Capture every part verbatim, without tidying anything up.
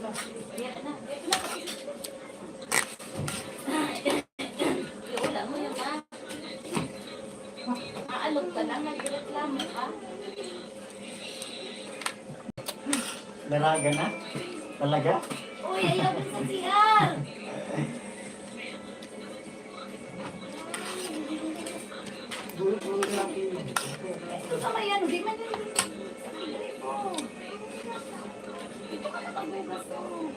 Iulam mo yun, ha? Aalog ka lang, nagreklamo ka. Daraga na? Talaga? Uy, ayaw dun sa C R! Ito ka yan, di man yun. Ito ka na maghugas, oh.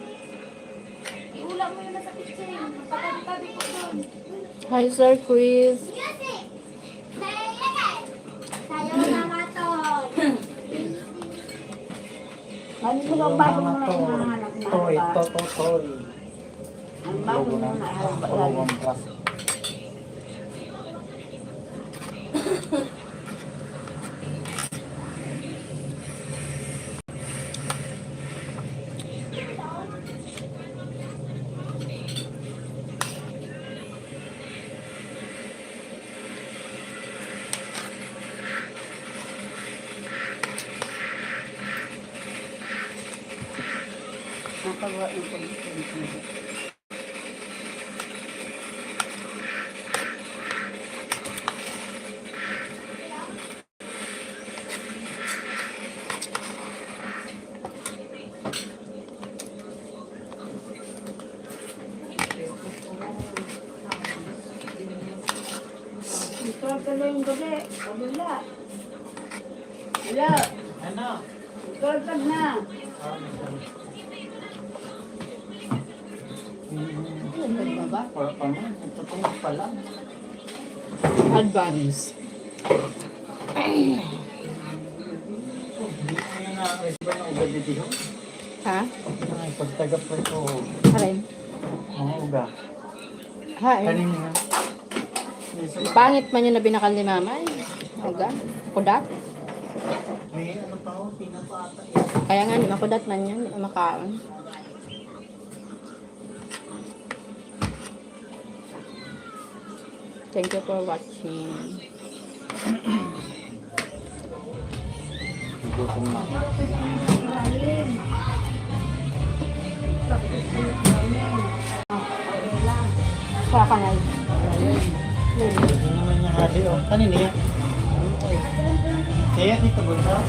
Iulam mo yun na sa kitchen. Patabi-tabi ko dun. Hi, Sir Chris. Ano mo ang bago mo na hinahanap na? Toy, toto, toy. Ang bago mo na hinahanap. Nakagawa ng pagkakas. Ito pala yung gabi. Kabila. Wala. Ano? Ito na. Ano ba? Para pa man. Ito pala. Advance. Ano na, iba na ugat dito? Ha? Ay, pagtagap pa ito. Aray. Mga uga. Ha, eh. Kanina. Pangit man yun na binakal ni mama, eh. Uga. Kudat. May ano pa, oh, pinapata. Kaya nga, di makudat man yan, di makaon. Thank you for watching. Gutom na. Sa kanal. Hindi naman niya hali, oh. Kanina yan. Kaya dito, bulsa.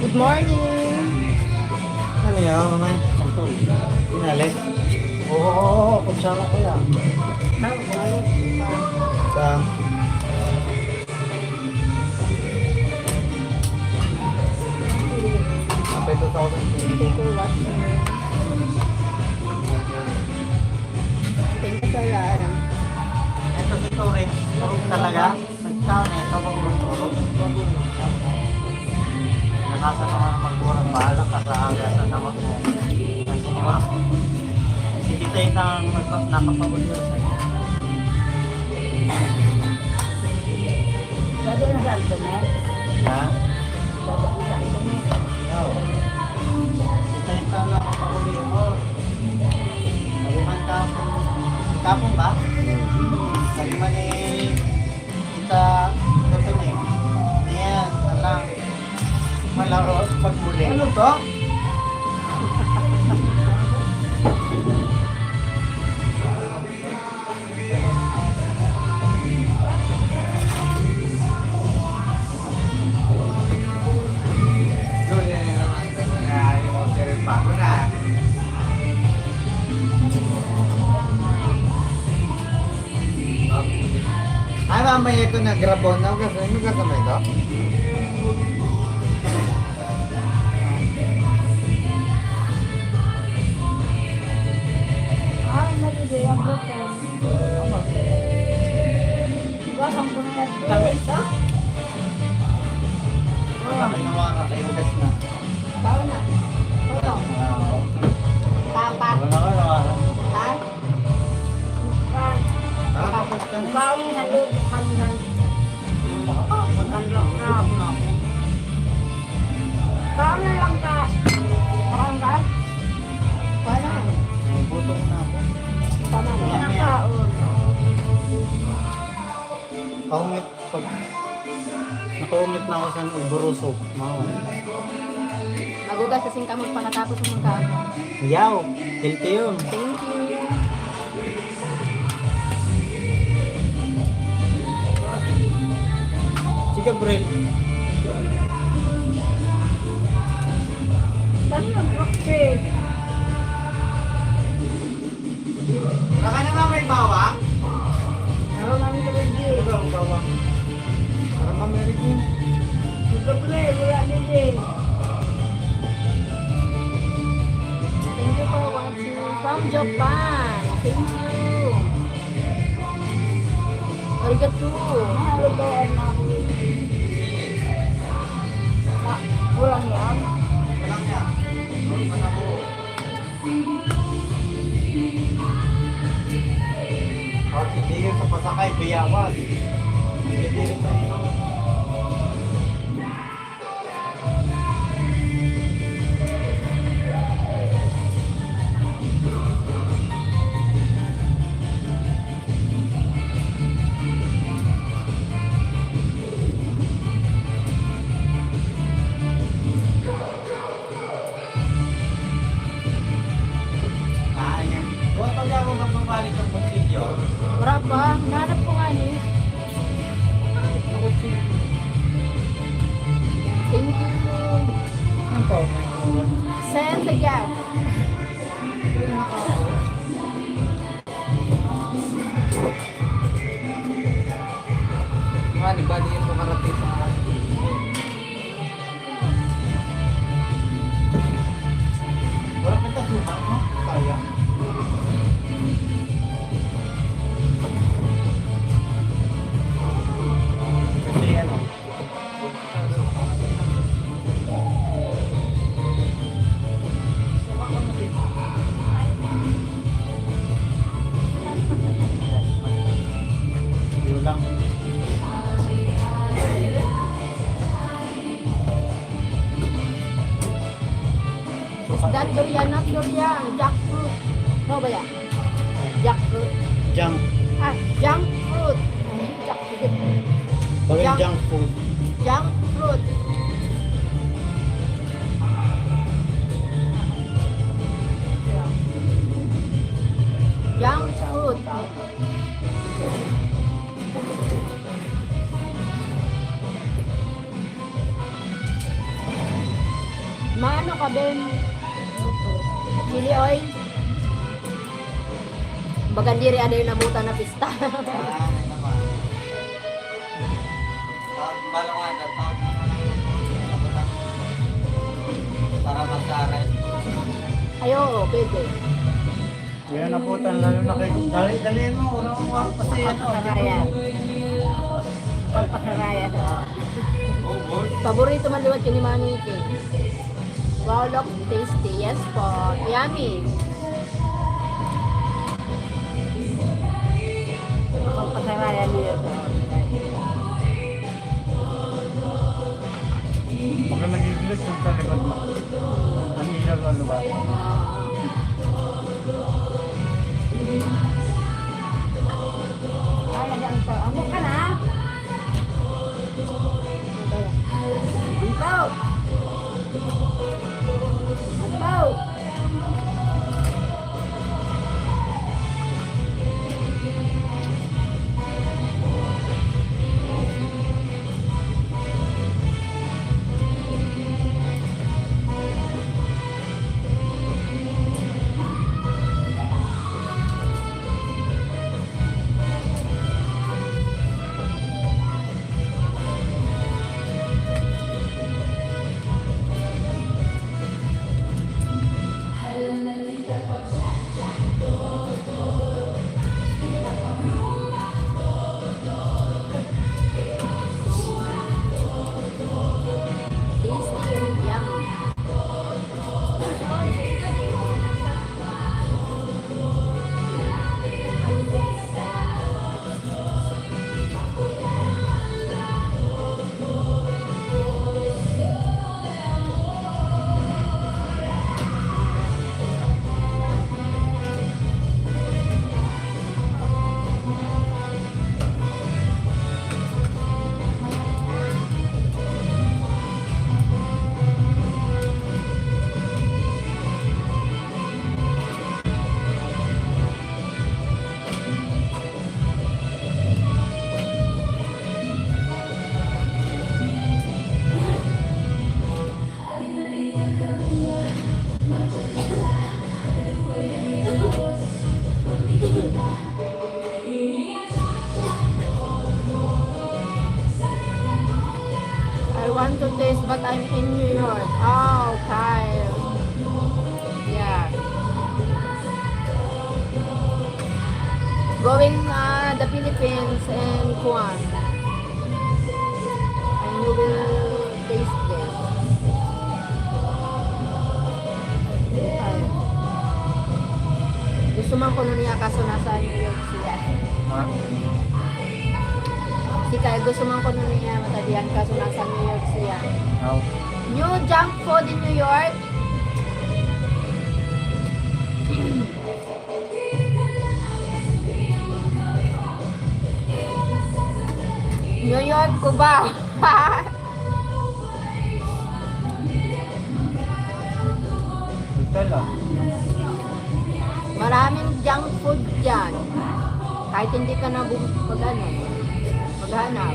Good morning! Ano yan, mamay? Pinali? Oo, oo, oo, kutsara ko yan. Sa Apay two thousand. Thank you for watching. Thank you, Sir Aaron. Ito si Torres. Tulog talaga. Nagtaon na ito. Tulog. Nakasa naman ang magkurang. Bahala ka sa aga sa naman mo. Siguro. Sige, tayo na ang magpa-, nakapagulyo sa inyo. Gado na sa Antoinette? Ha? Gado na sa Antoinette? Oo. Kita yung tao na kapag-uli mo. Maliman tapon. Tapon ba? Maliman eh, kita, ito ni. Ayan, alam. Malaro sa pag-uli. Ano to? Ay, mamaya ito na grabon na. Kasi ano ka sa may ito? Ay, naliliyan ko po. Iwasan ko na yan. Kami na. Kami na mga kakaiugas na. Tao na. Ito. Ah, okay. Papa. Wala na kayo, ah. Ha? Tapos ka na. Baon na doon, kanyan. Ang lockdown. Saan na lang ka? Saan ka? Wala. Gutom na ako. Tama na. Wala na ka, oh. Pahungit. Pag nakaungit na ako sa uburoso, mao. Magugas kasing kamot pakatapos mo ka. Yaw, healthy yun. Thank you. Sige, Brel. Saan yung broccoli? Baka naman may bawang? Ako lang yung Reggie. Ano ang bawang? Parang American. Ito pala eh, wala din eh. Thank you for watching from Japan. Thank you. Arigato. Mahal ba yan, mami? Ah, kulang yan. Walang yan. Pag hindi yun sa pasakay, biyawan. Hindi yun sa Buwan pa niya ako magbabalik ng kutsilyo. Wala pa. Hinahanap ko nga ni. Ang kutsilyo. Thank you. Ang tao. Send the gift. Nga, di ba, di ito karating sa mga Wala ka sa suha, no? Kaya. Kasi ano, Yun lang. Is that durian? Not durian. Jackfruit. No ba yan? Jackfruit. Junk. Ah, junk fruit. Ay, jackfruit. Bakit Junk. Junk food? Junk fruit. Junk fruit. Maano ka, Ben? Chili oil? Baga diri ano yung nabutan na pista. Para masaray. Ay, oo, pwede. Yan na po, tan-, lalo na kay, dali, dali mo, wala akong oras kasi ano. Papasarayan. Papasarayan. Paborito man liwat yun ni Mami Ike. Wow, look tasty. Yes po. Yummy. Papasarayan niyo ito. Baka nag-iilis yung sa likod mo. Ang ilaw, ano ba? Ay, ano ang tao? Ano ka na? Ikaw! Ikaw! Want to taste, but I'm in New York. Oh, okay. Yeah. Going, uh, the Philippines and Guam. And you will taste this. Ay. Gusto man kuno niya, kaso nasa New York siya. Ha? Si Kyle, gusto man kuno niya matabihan, kaso nasa New York siya. Aw. New junk food in New York. New York ko ba? Total, ah. Maraming junk food dyan. Kahit hindi ka na bum-, mag-ano, maghanap.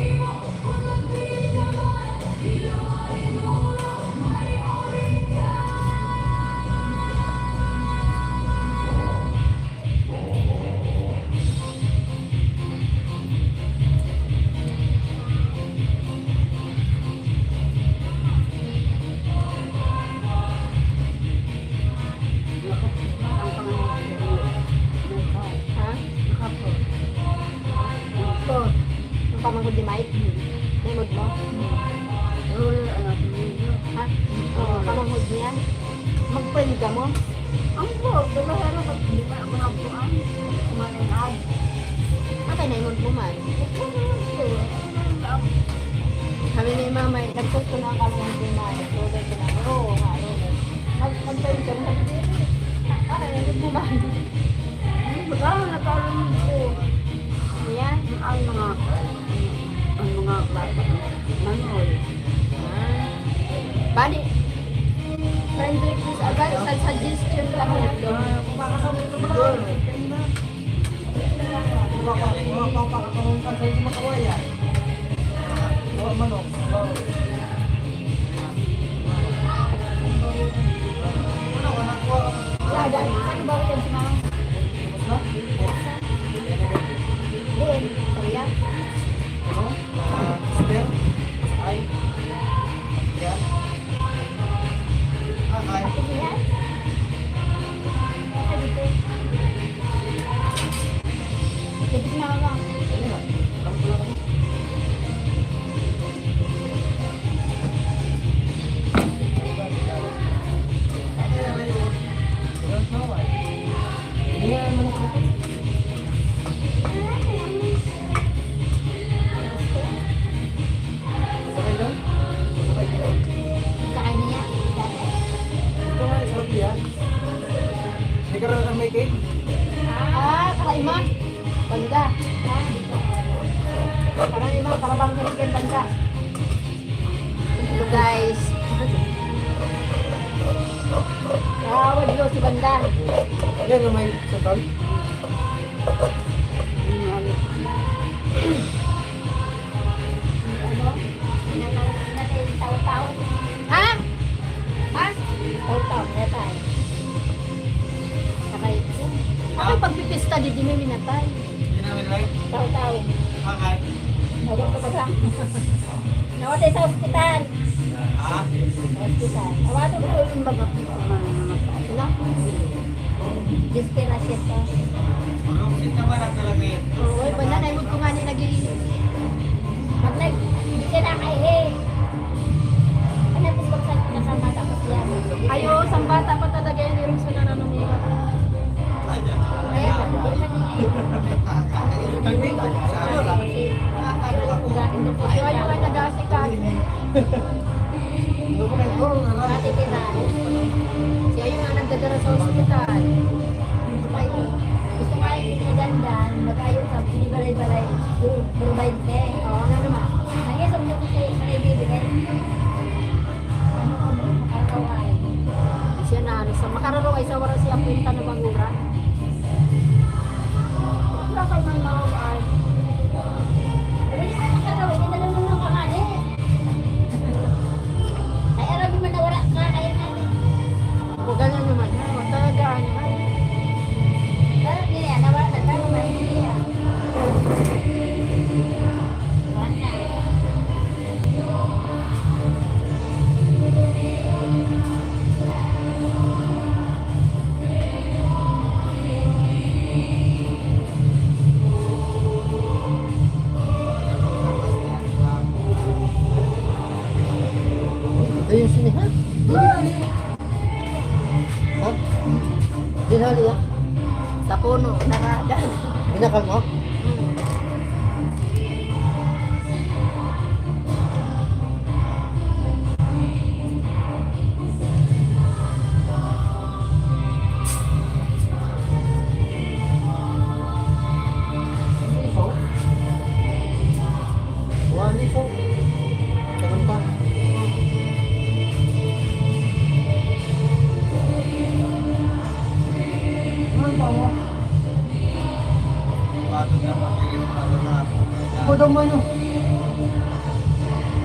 Ha? Ito. Ang pamangkod ni Mike. Naimod mo? Ha? Oo, pamangkod niya. Mag-friend ka mo? Ang po, di ba, ano, pag di ba, mga buwan, mga nangag. Kaya naimod mo man. Ito, ito, ito, ito. Kami ni Mama, nagsusto na kami ng Mama. Ito, ito na. Oo, nga, oo. Mag-, mag-friend ka mo. Ay, naimod mo man. Ay, wala, nagkaalam ko. Yan. Ang mga, ang mga bata, manol. Ah. Bali, friend request, abay, sa suggestion lang yan. Wala, dahil ano ba yan si Mama? Doon, kuya. Ano? Ah, sister? Ay. Yan. Ah, ay. Ate Gian? Ate dito. Dito si Mama. Ayun na. Alam ko lang. Hindi nga naman ako. Sabay daw? Sabay daw. Sa kanya? Ito nga, sarap yan. May kararakan may cake? Ah, kakain mo? Banda. Parang iba, parang bang ganyan, banda. Hello, guys. Ah, wag daw si Banda. Yan, may sandal. Ha? Ha? Taw-taw, minatay. Sakay. Ako pagpipista, di, di may minatay. Hindi namin like. Taw-taw. Bakit? Tawag ko pa sa. Nawatay sa ospital. Ha? Ospital. Awato ko yung baga. Ano? Disperasyon to. Magluksik naman ang talaga yun. Oo, iba na. Naimod ko nga ni nag-i-, pag nag-, hindi siya nakaihi. Ano, gusto ko sa, nasa mata ko siya. Ayo, sa bata pa talaga yun, yung sa nananong. Siya yung nag-aasikaso. Siya yung nga nagdadala sa ospital. Gusto nga yung pinagandan, mag-ayo sa binibalay-balay. Provide ka eh. Oo, ano naman? Ang isang mo kasi, may bibigay. Siya na, ano, sa makararong ay sa wala siya punta na bangura. Wala ka man maroon ay. Pwede ka na sa gawin, inalala mo ng kamali. Sini, ha? Ha? Dinali, ha? Sa puno, naradan. Binakal mo? Hmm. One leaf, oh. Ganun pa. Ano pa mo? Batog na pag-irit na lang na. Ako daw man yun.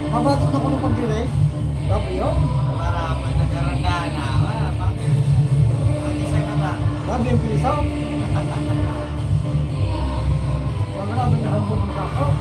Mabatok na ko ng pagdiray. Grabe yun. Para pag nagkarandahan na, wala, bakit? Ang isa ka ba? Grabe yung pisaw. Wala naman na hambog ng tao.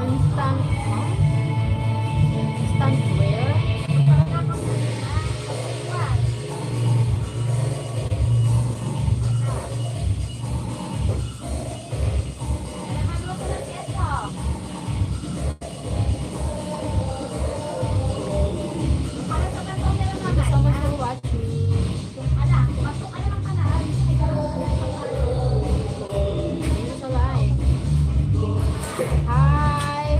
Instant, huh? Instant wear? Thank you so much for watching. Thank you sa like. Hi.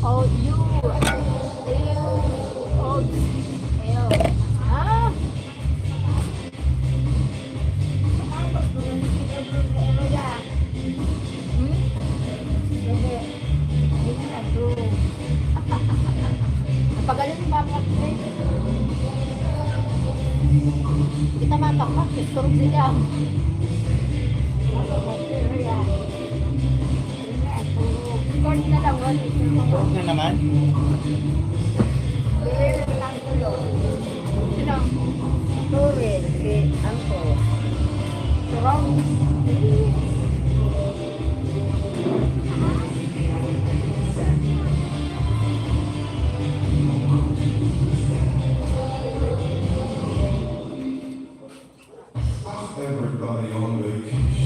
Oh, you. Ew. Oh, ew. Ah. Hmm? Napagaling ba, Patrick? Kita matakpak, isturog siya. Record na lang, wala. Record na naman? Sino? Turil, si Angko. Turong. Everybody on vacation.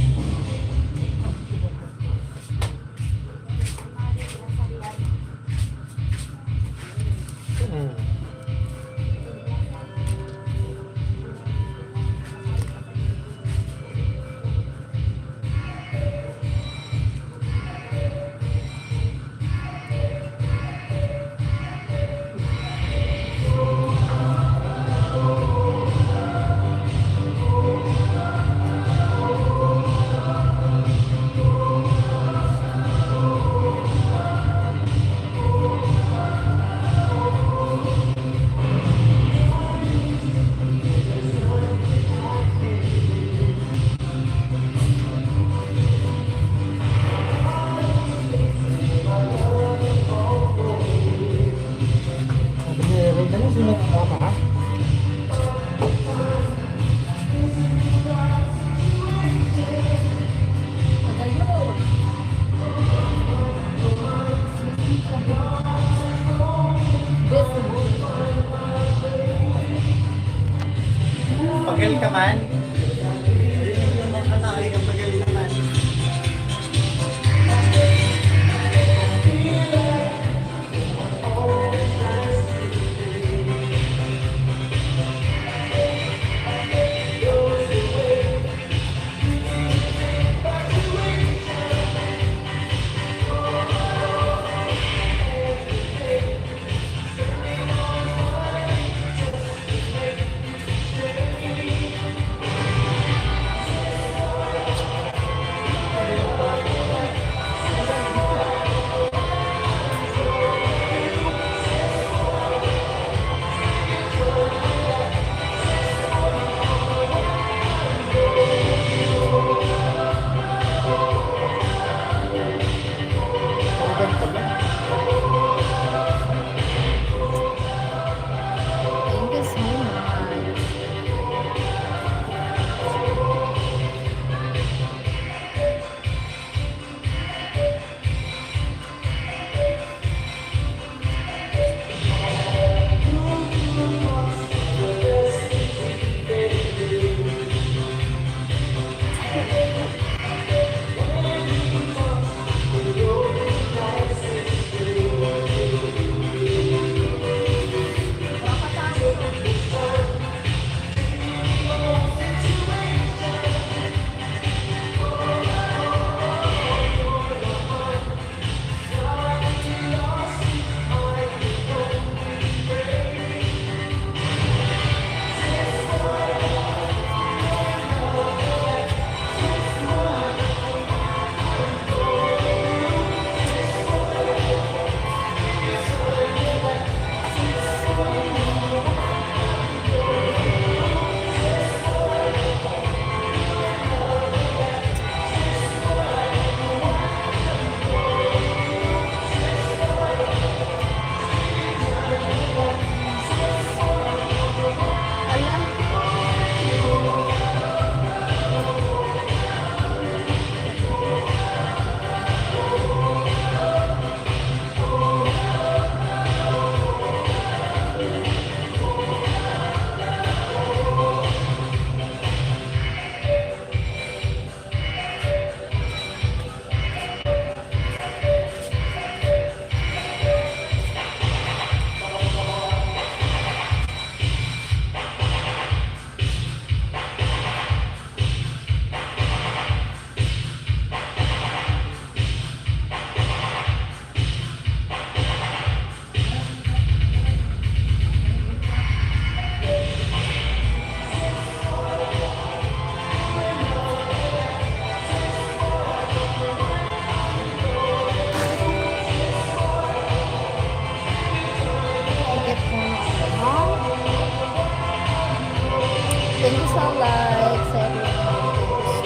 Like, seven hours.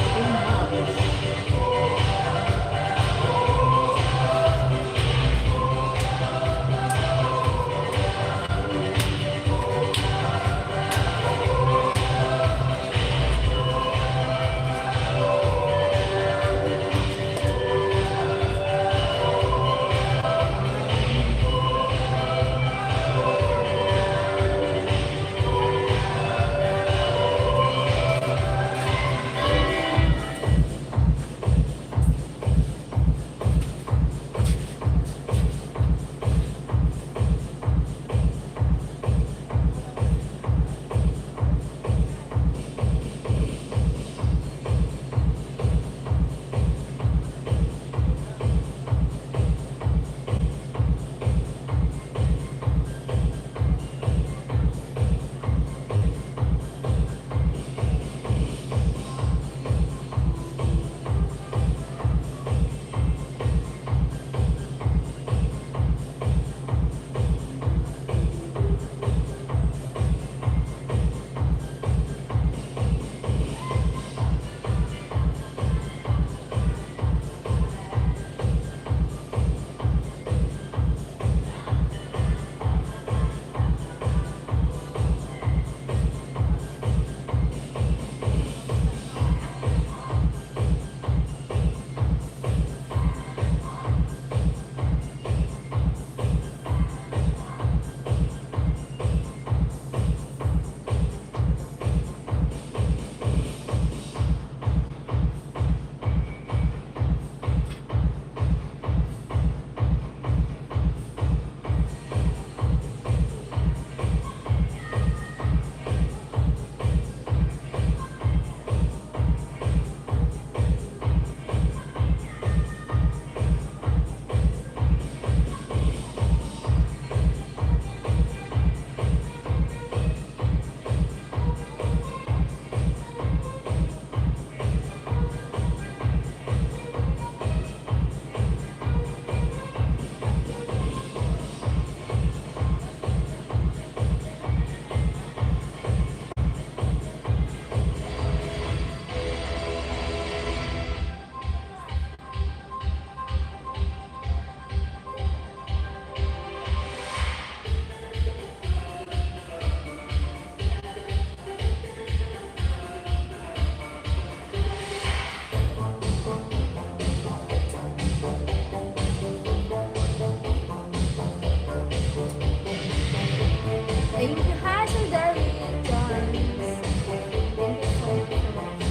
Thank you, hi, Sir David Johns. Thank you so much.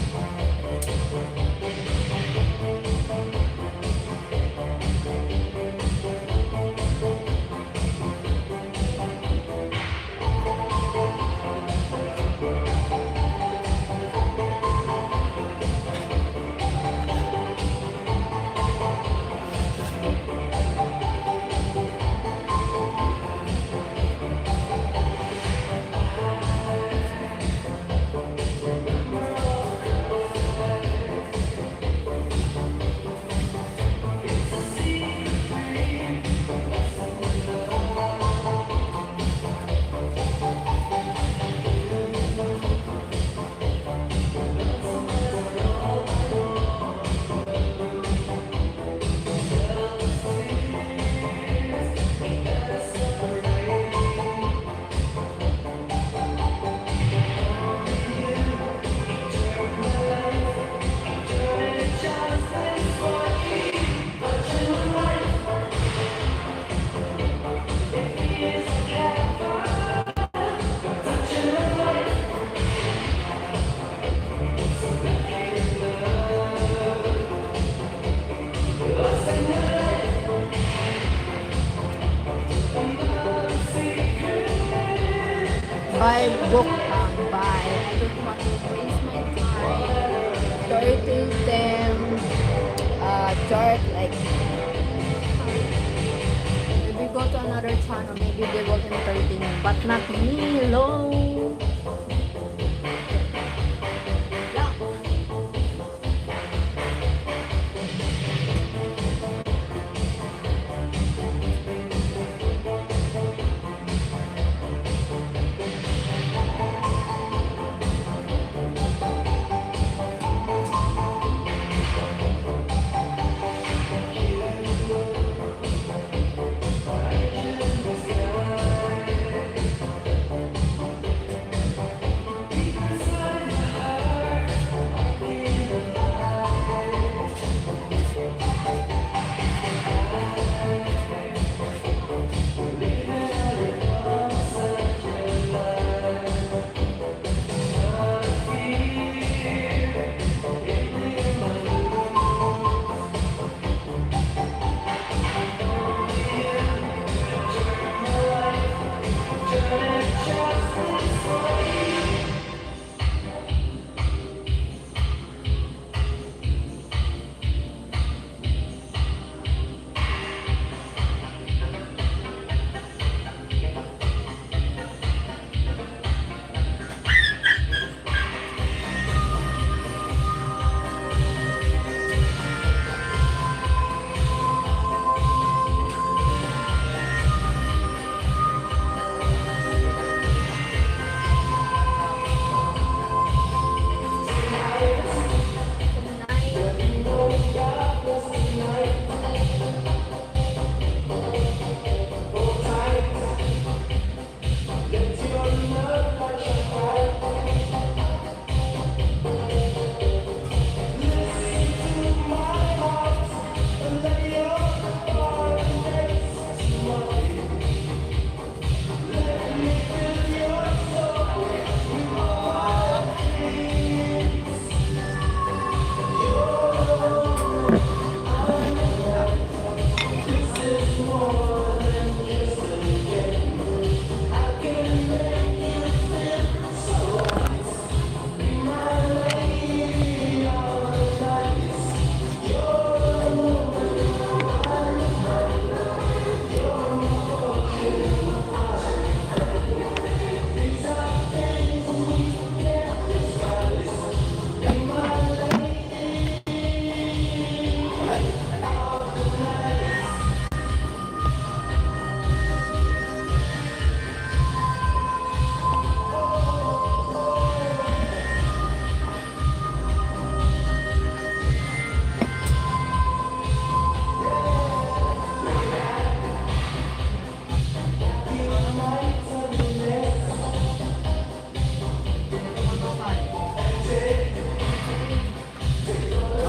By book, um, by, I don't want to waste my time to entertain them, uh, dark, like, if we go to another channel, maybe they will entertain me, but not me, hello. Yeah.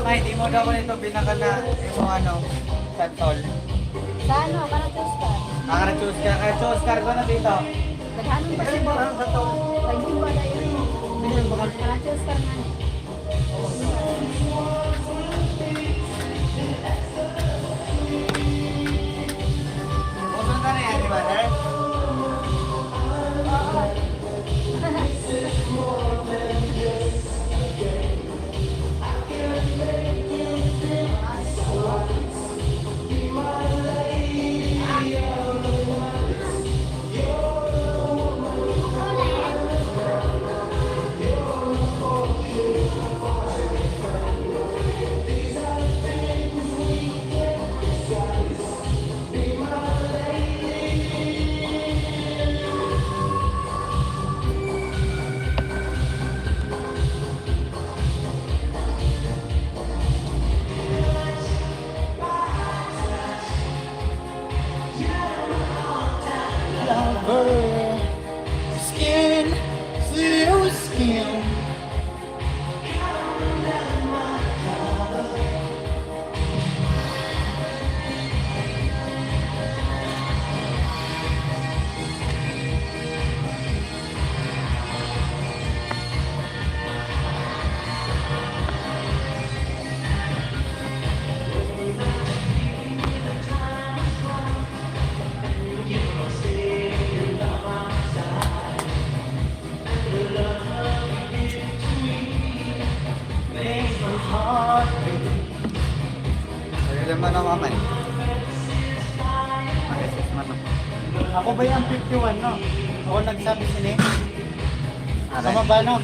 May, di mo daw nito binakal na yung ano, sa tol. Sa ano, Karachuska? Ah, Karachuska. Karachuska ko na dito. Daghanon pa siya. Ano ba ang sa tol? Pag-iba na yun. Sige, bakal. Karachuska nga. Uso na rin, di ba, sir? Lover, skin to skin. Ayan naman ang aman. Ay, sus, man. Ako ba yung fifty-one, no? Ako nagsabi sini? Aray. Tama ba, no?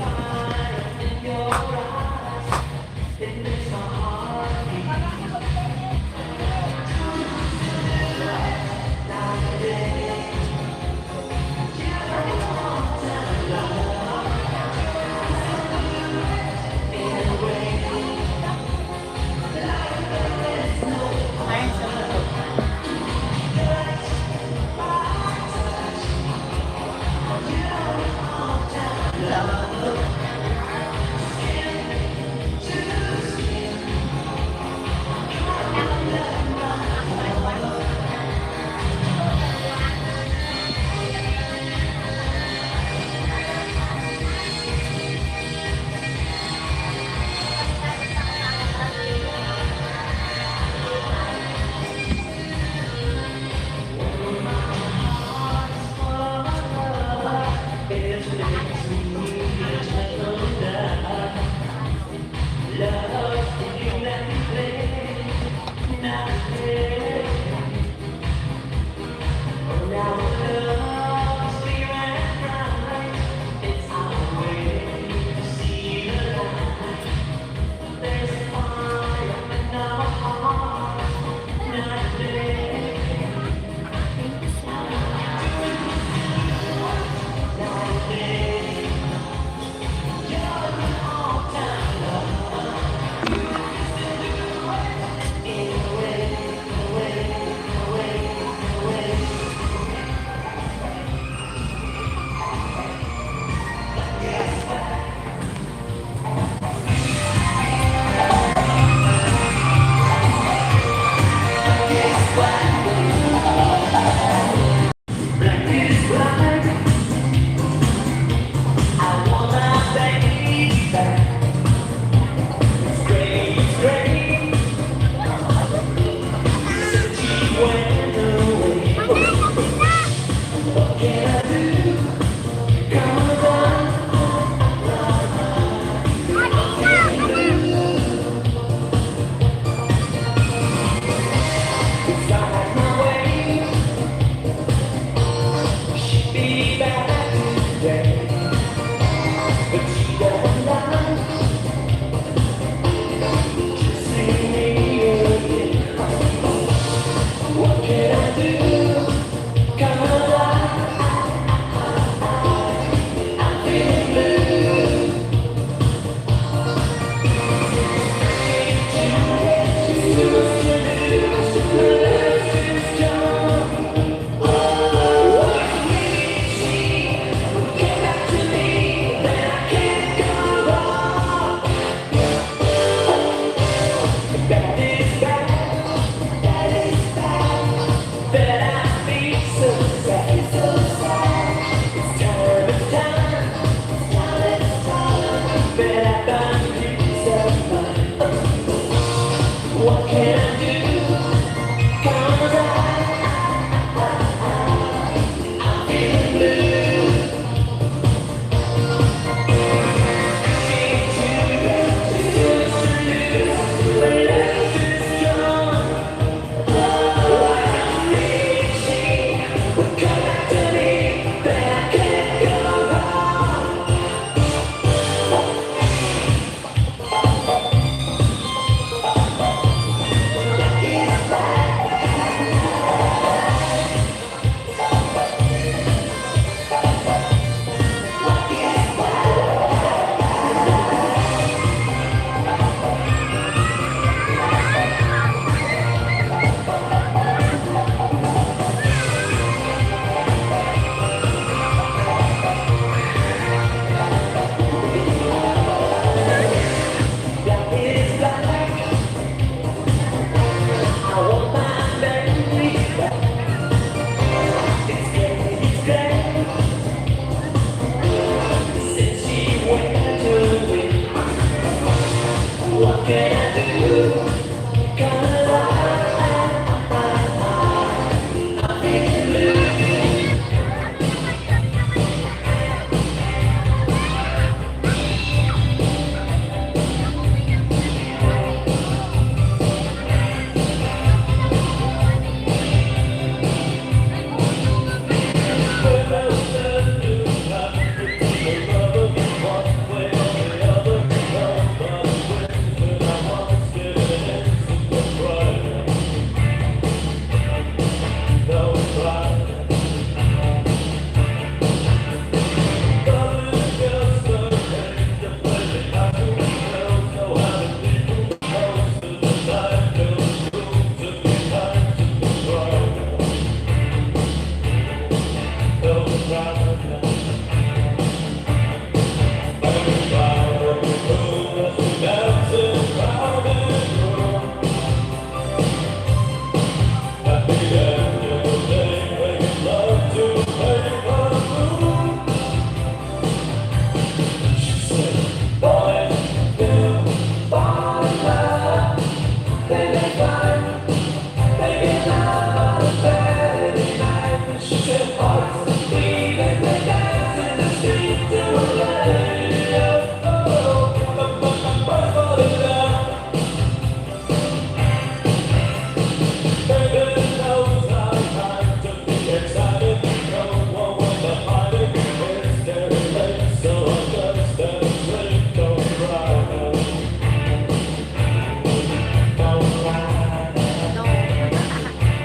No.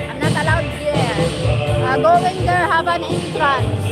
I'm not allowed here. Uh, going there have an entrance.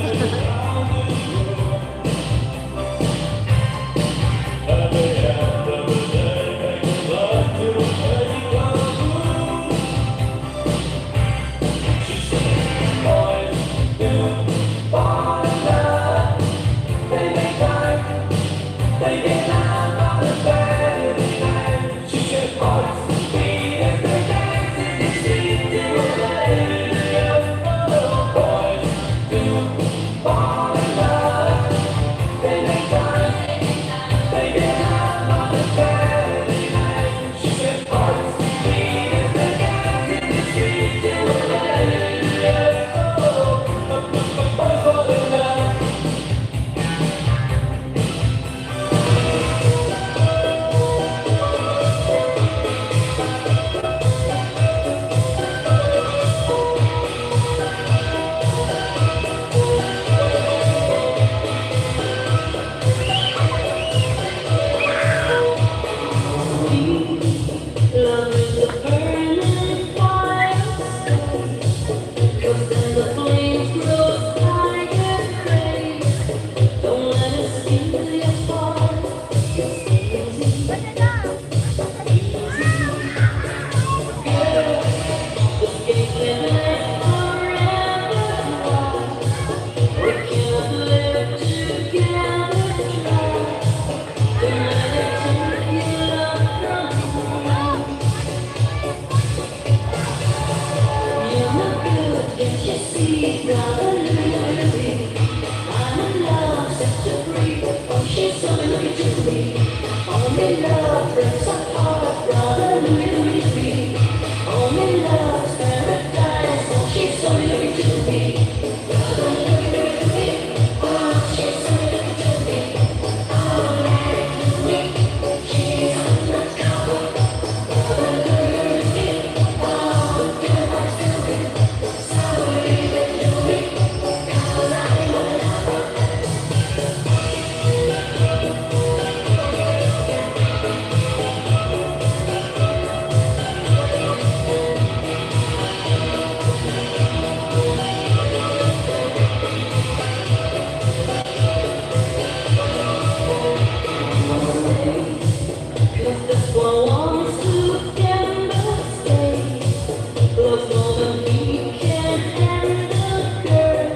Just one wants to gamble stay. Loves more than he can handle, girl.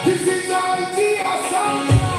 This is our idea soundtrack.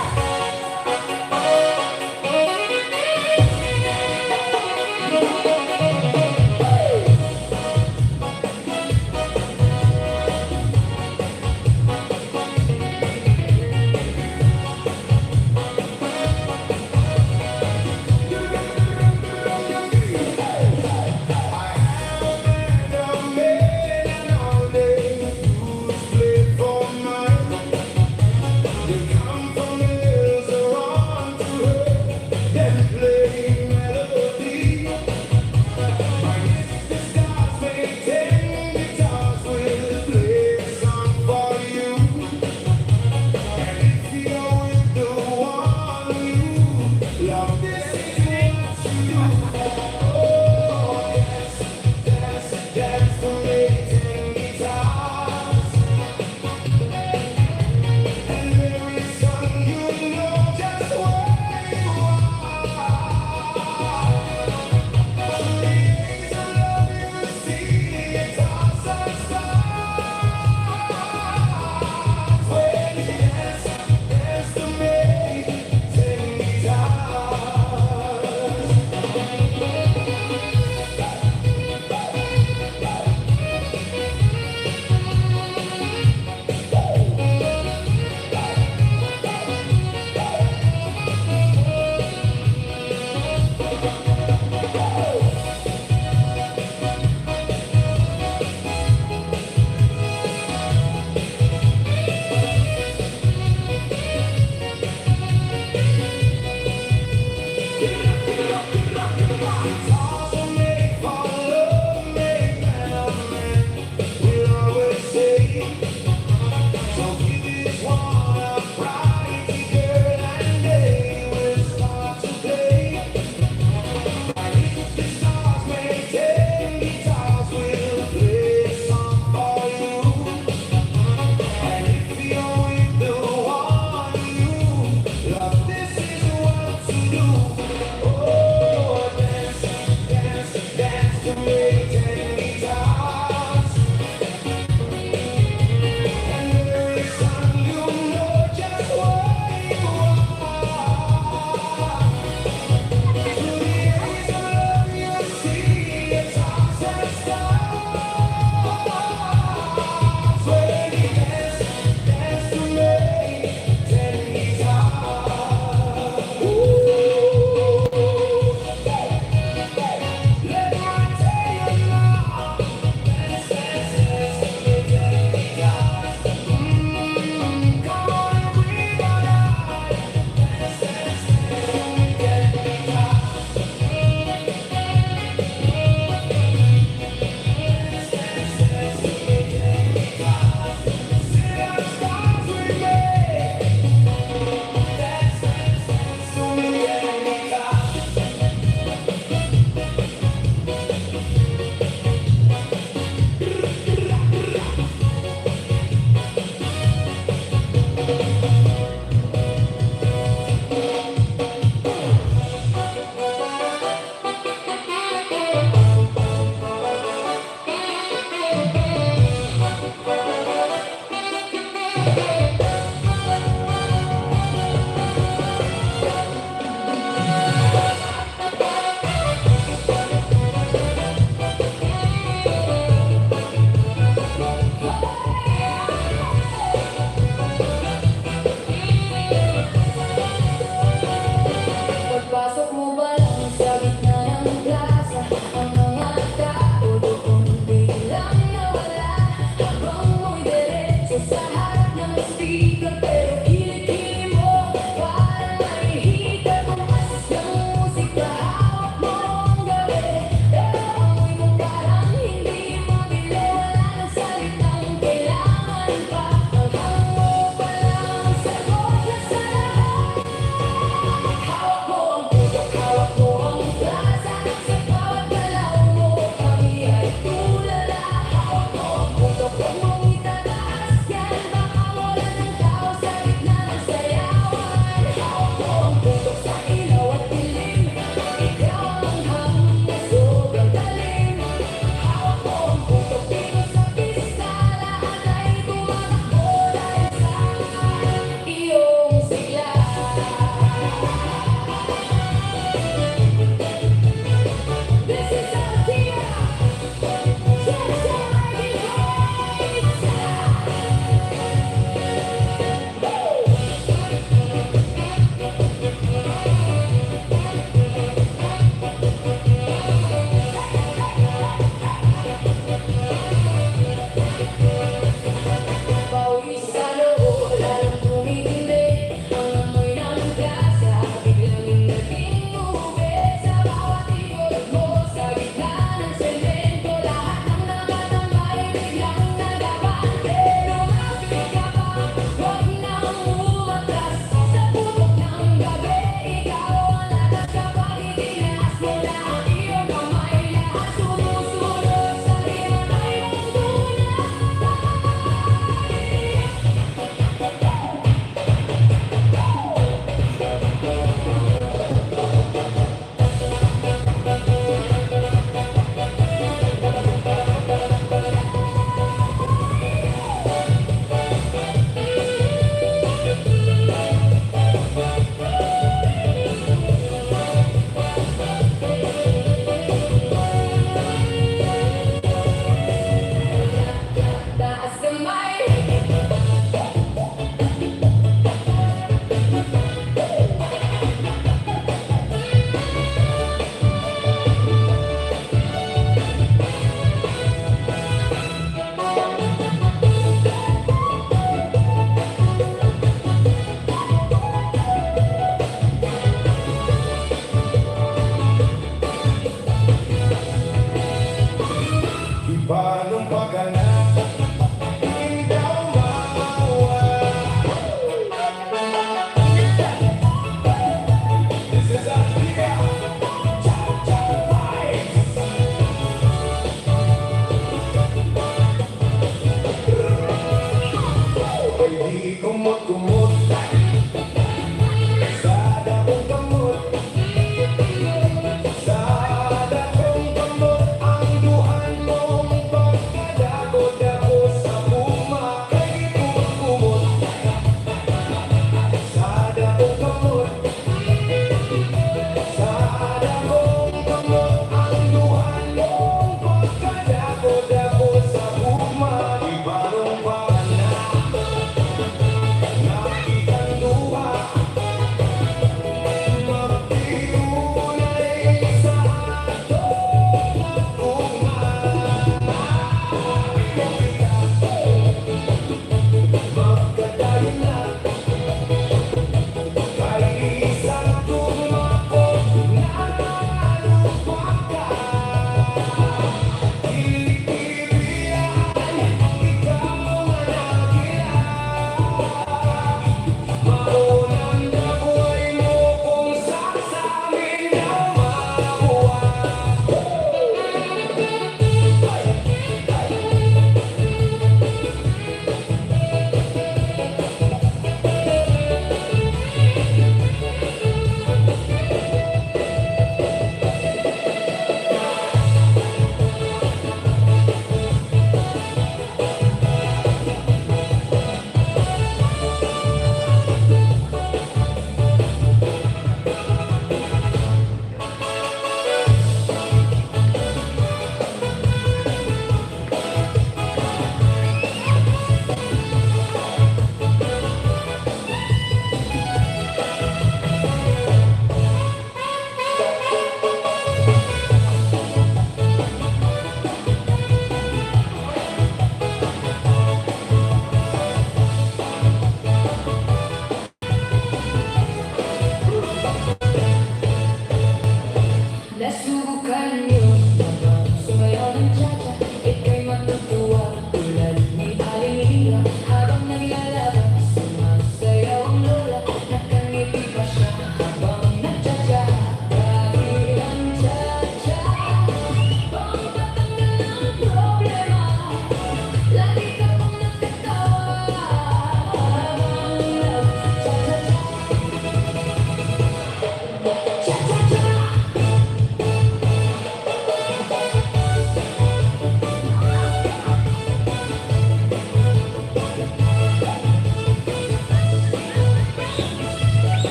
Pagpasok mo pa lang sa gitna ng plaza, ang mga tao doon biglang nawala. Habang mo'y diretso sa harap ng speaker,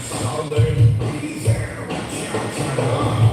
Southern Breeze and Cha-cha-cha.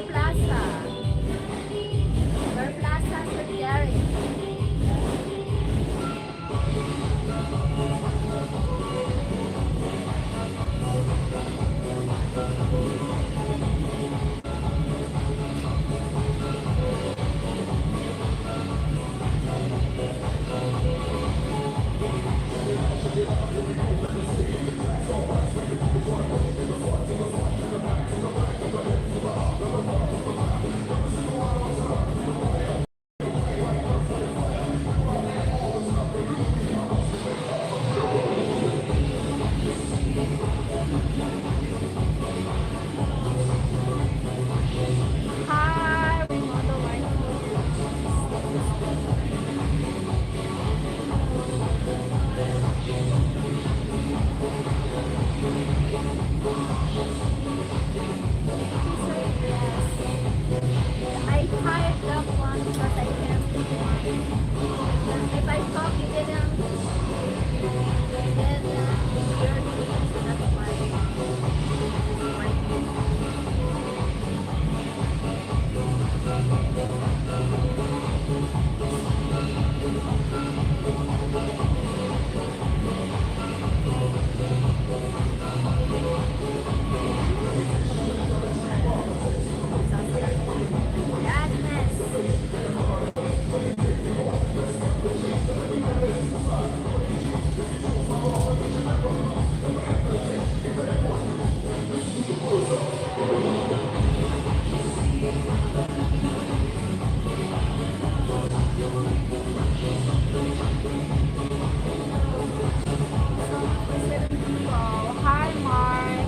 Plaza. Bear Plaza, Saint Gary. Hi, we want the white. I typed that one because I can't read it. If I copy it, um, then, uh, you're, that's why. Hi, Mark.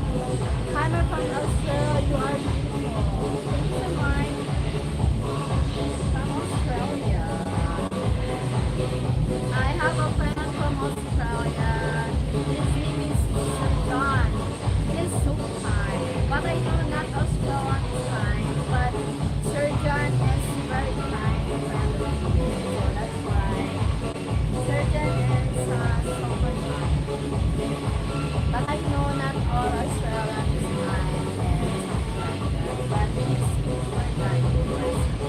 Hi, Mark from Australia. You are beautiful. Thank you, Mark. From Australia. I have a friend from Australia. His name is John. He is so kind. But I know not Australian is kind, but Sir John is very kind and friendly. So that's why. Sir John is, uh, so kind. But I know not all Australians is kind and something like that. But he's super kind person.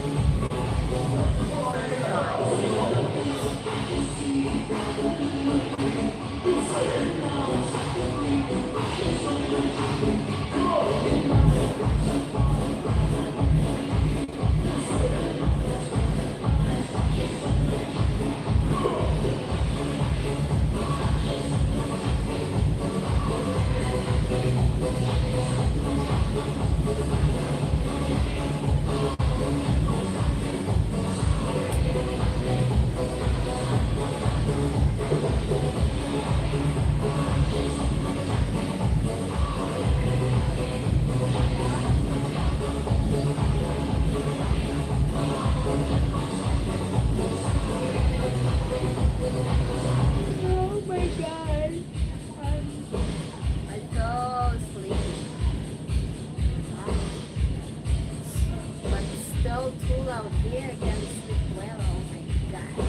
Oh my God. Um, I fell asleep. But it's still too loud here. I can't sleep well. Oh my God.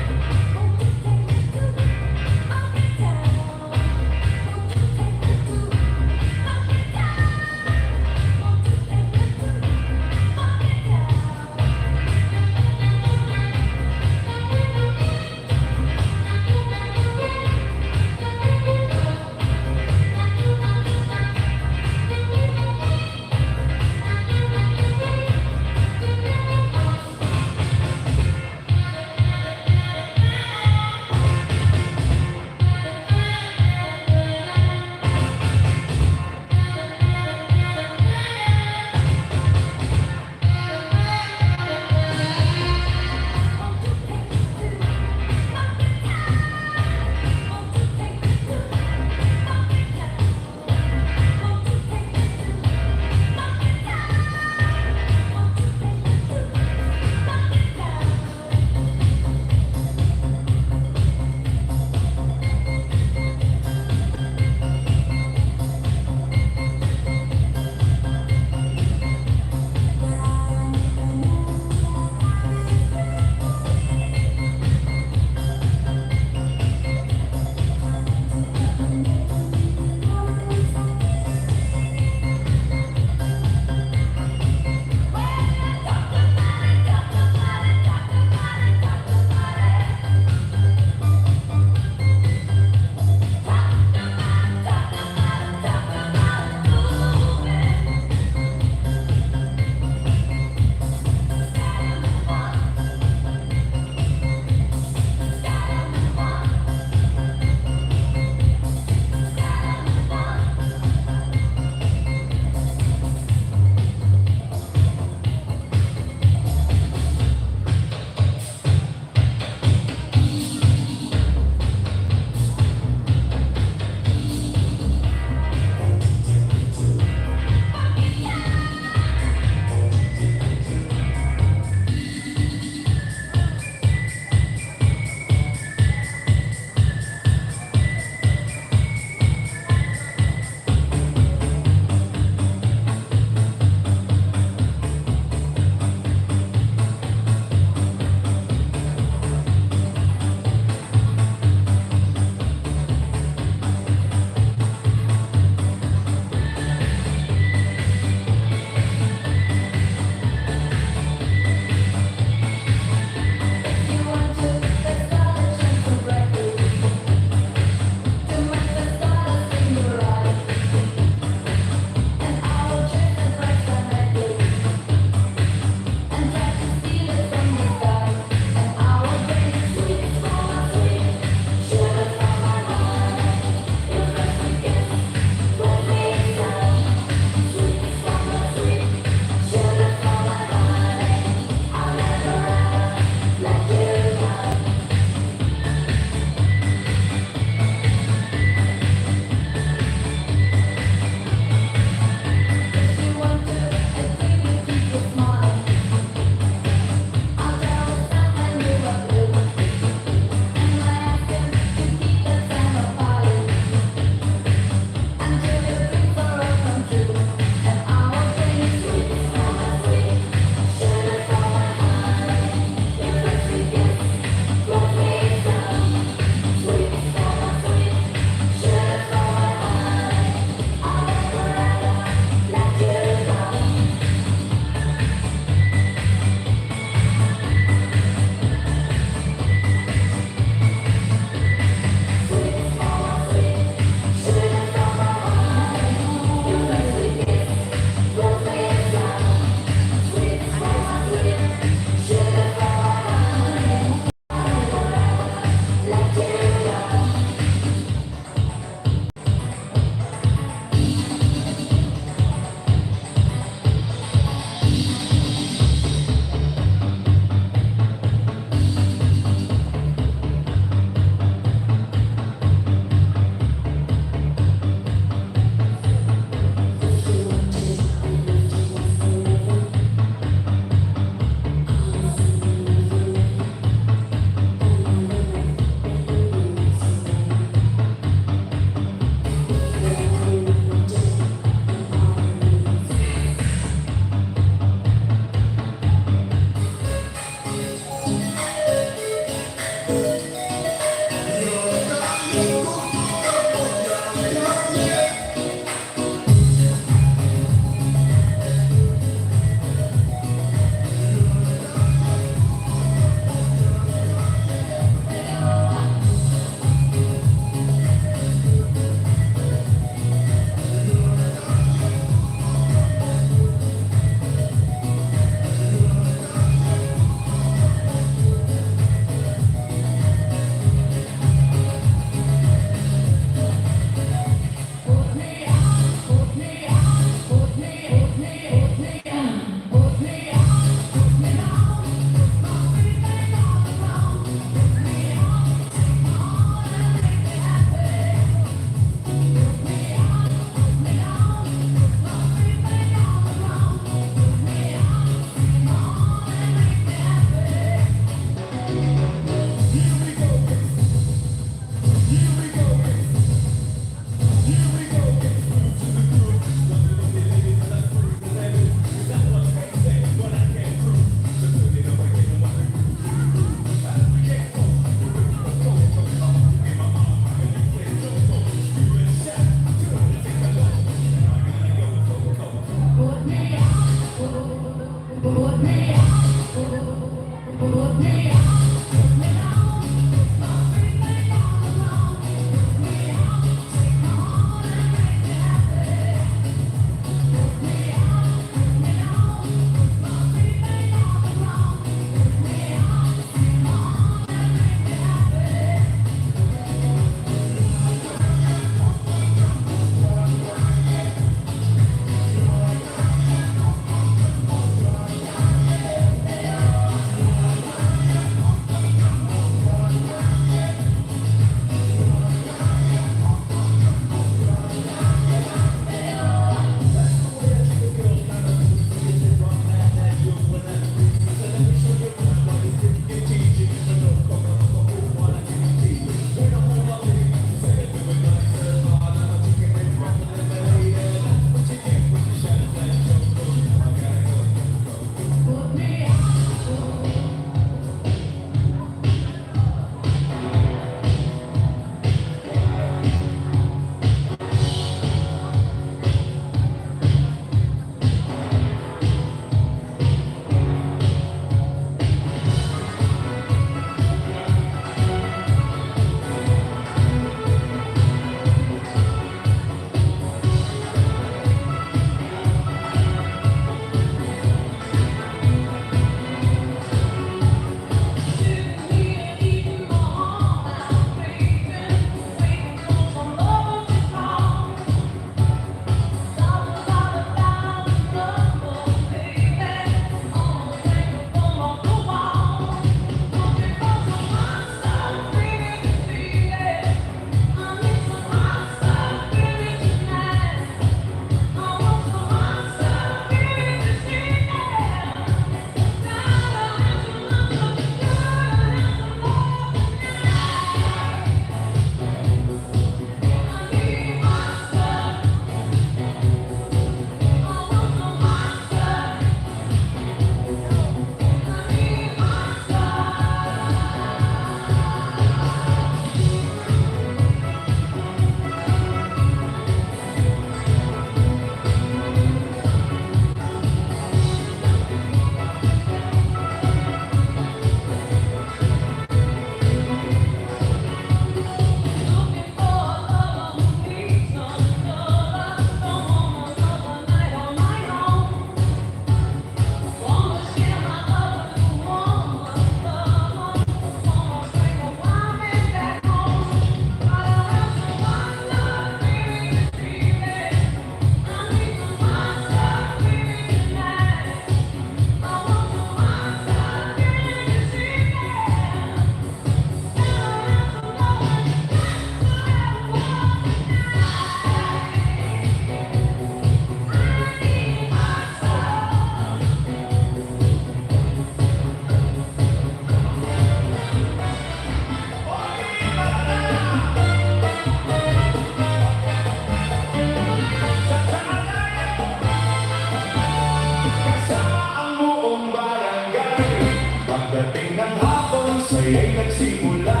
Ay nagsimula,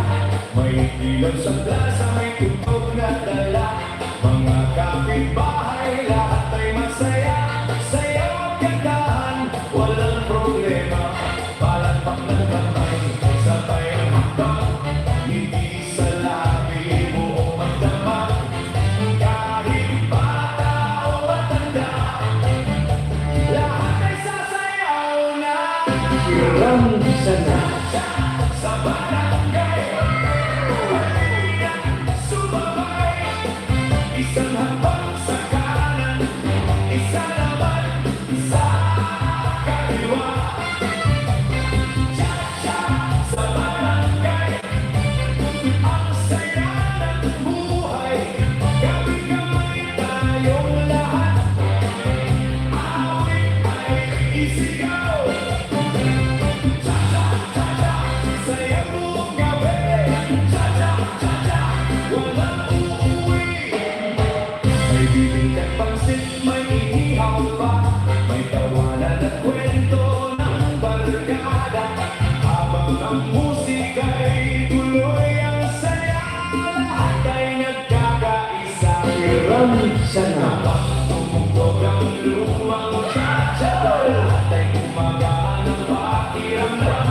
may dilaw sa plaza, may tugtog na dala. Mga kapitbahay, lahat ay masaya, sayaw at kantahan, walang problema. Palakpak ng kamay, sabay ang hakbang, ngiti sa labi, buong magdamag. Kahit bata o matanda, lahat ay sasayaw na. Hiram sana. Sa barangay, halina, sumabay. Isang hakbang sa kanan, isa naman sa kaliwa. Cha-cha sa barangay, ang saya ng buhay. Kamay-kamay tayong lahat, awit ay isigaw. Cha-cha, cha-cha, saya buong gabi. Cha-cha, cha-cha, walang uuwi. May bibingkang pansit, may inihaw pa, may tawanan at kwento ng barkada. Habang ang musika'y tuloy, ang saya, lahat ay nagkakaisa. Hiram sana. Habang tumugtog ang lumang cha-cha, lahat ay gumagaan ang pakiramdam.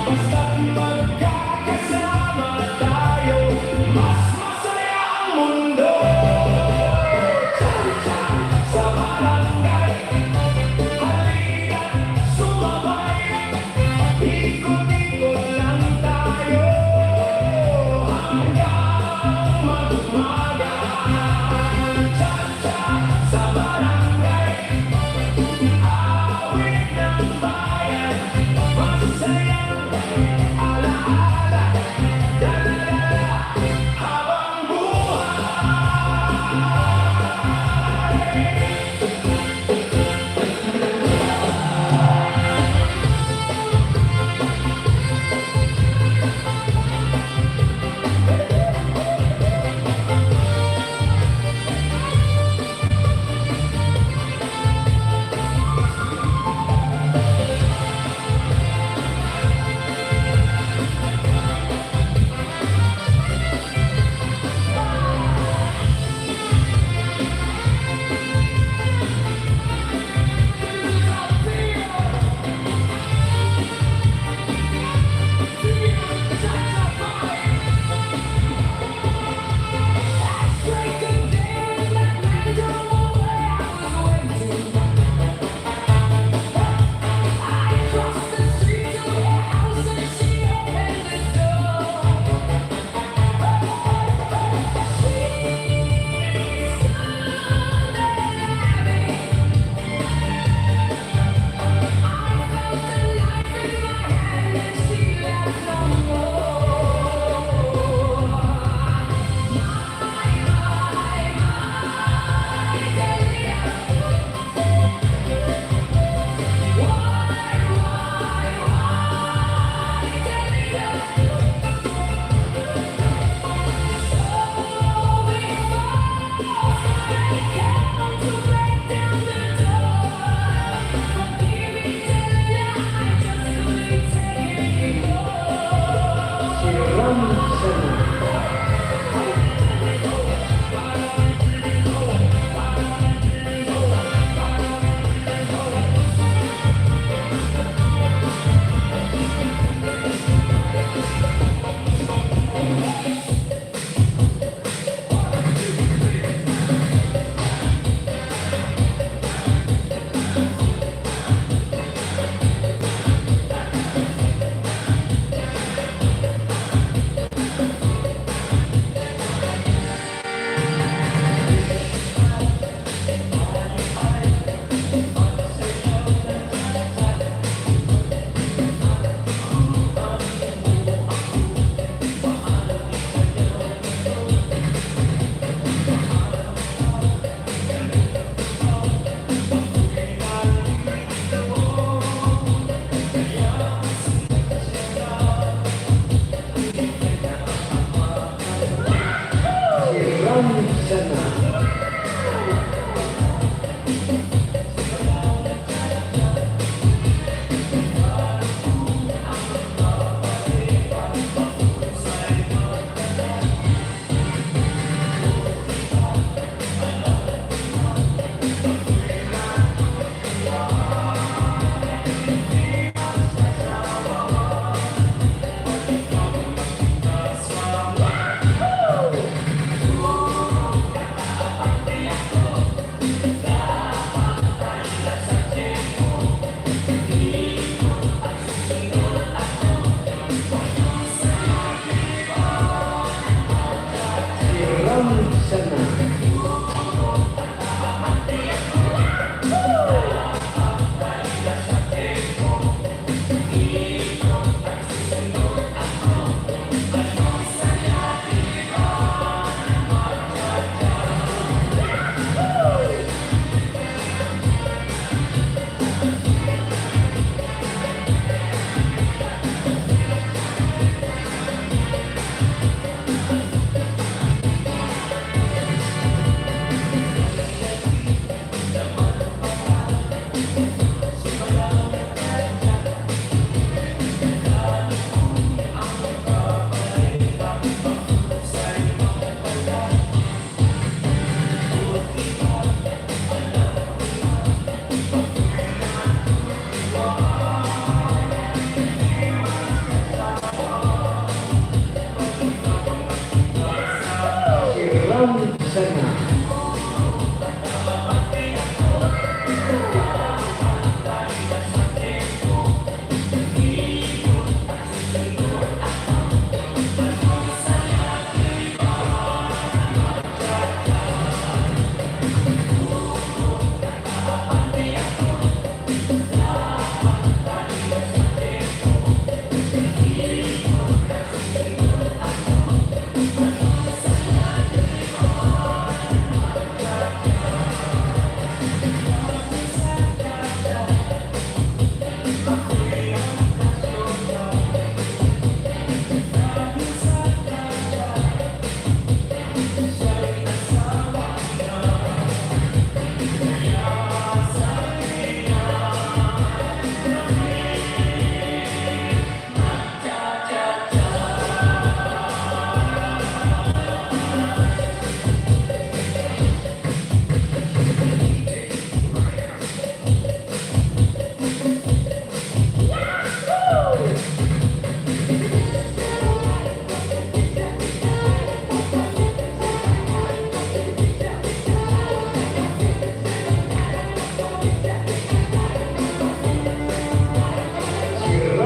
Basta't magkakasama tayo, mas masaya ang mundo. Cha-cha sa barangay,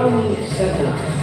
Ram Sana.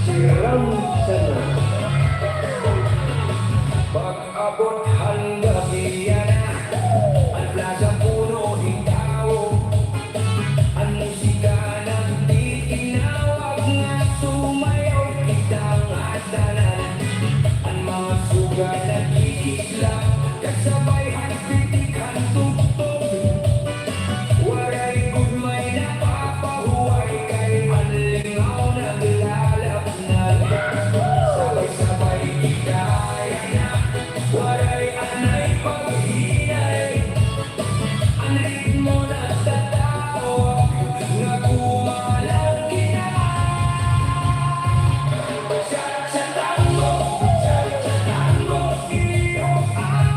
Siram sana. Pag-abot han gabi na, an plasa puno nin tawo. An musika nagtitinawag na sumayaw kita ngatanan. An mga suga nagkikidlat, kasabay han pitik han tugtog. Waray gud may napapahuway, kay an lingaw naglalapnag. Sabay-sabay kita yana, waray anay paghinay. An ritmo nagtatawag, nagumalaw kita. Cha-cha-cha tango, cha-cha-cha tango, iyo ang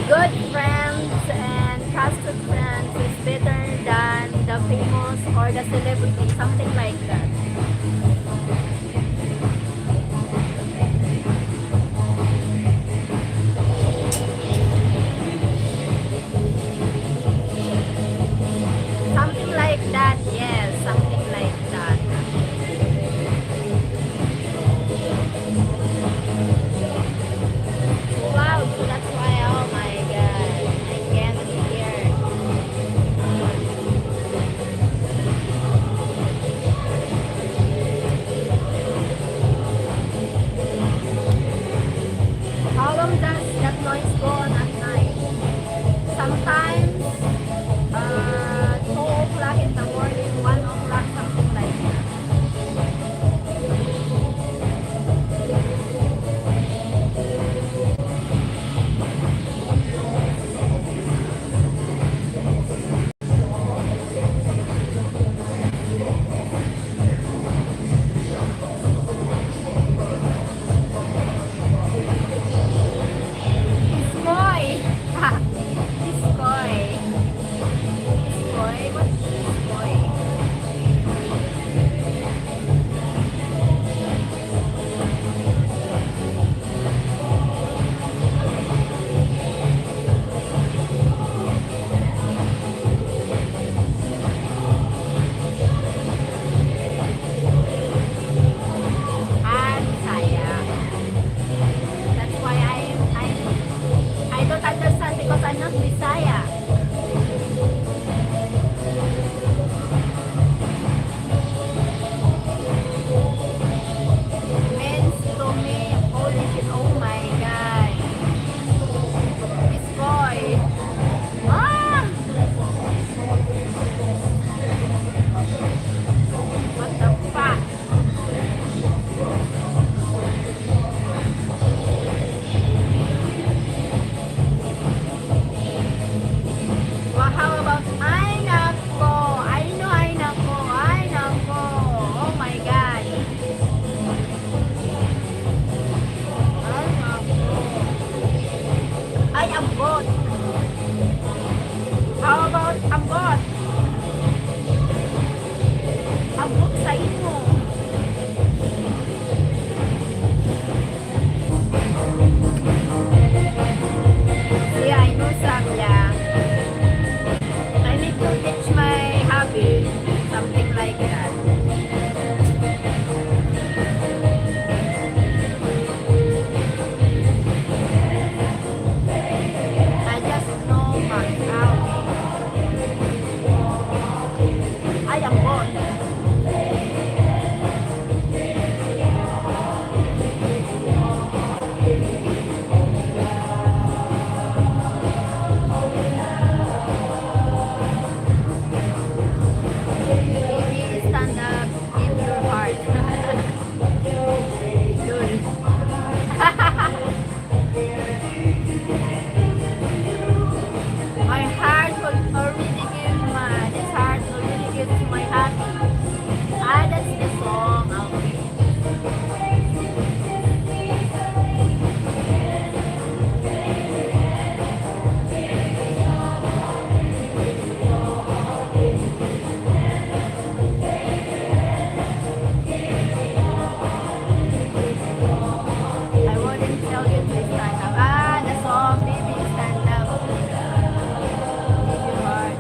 Good friends and trusted friends is better than the famous or the celebrity, something like that. Something like that, yes, something like that. Wow, so that's why, oh my God, I can't hear. How long does that noise go on at night? Sometimes, uh, two o'clock in the morning, one o'clock, something like that. Iskoy! Iskoy! Iskoy? What is iskoy? Ah, Bisaya. That's why I, I, I don't understand because I'm not Bisaya. Means to me, holy shit, oh my God. Iskoy. Ah! What the fuck? Well, how about, ay nako, ay no, ay nako, ay nako. Oh my God. Ay nako. Ay, ambot. How about ambot? Ambot sa imo. Yeah, I know some, yeah. I need to teach my hubby something like that. I just know my hubby. Ay, ambot. Baby, stand up, give your heart. Yun. My heart was already give, my, this heart already give to my hubby. Ah, that's the song. Okay. I wouldn't tell you to stand up. Ah, the song, baby, stand up. Give your heart.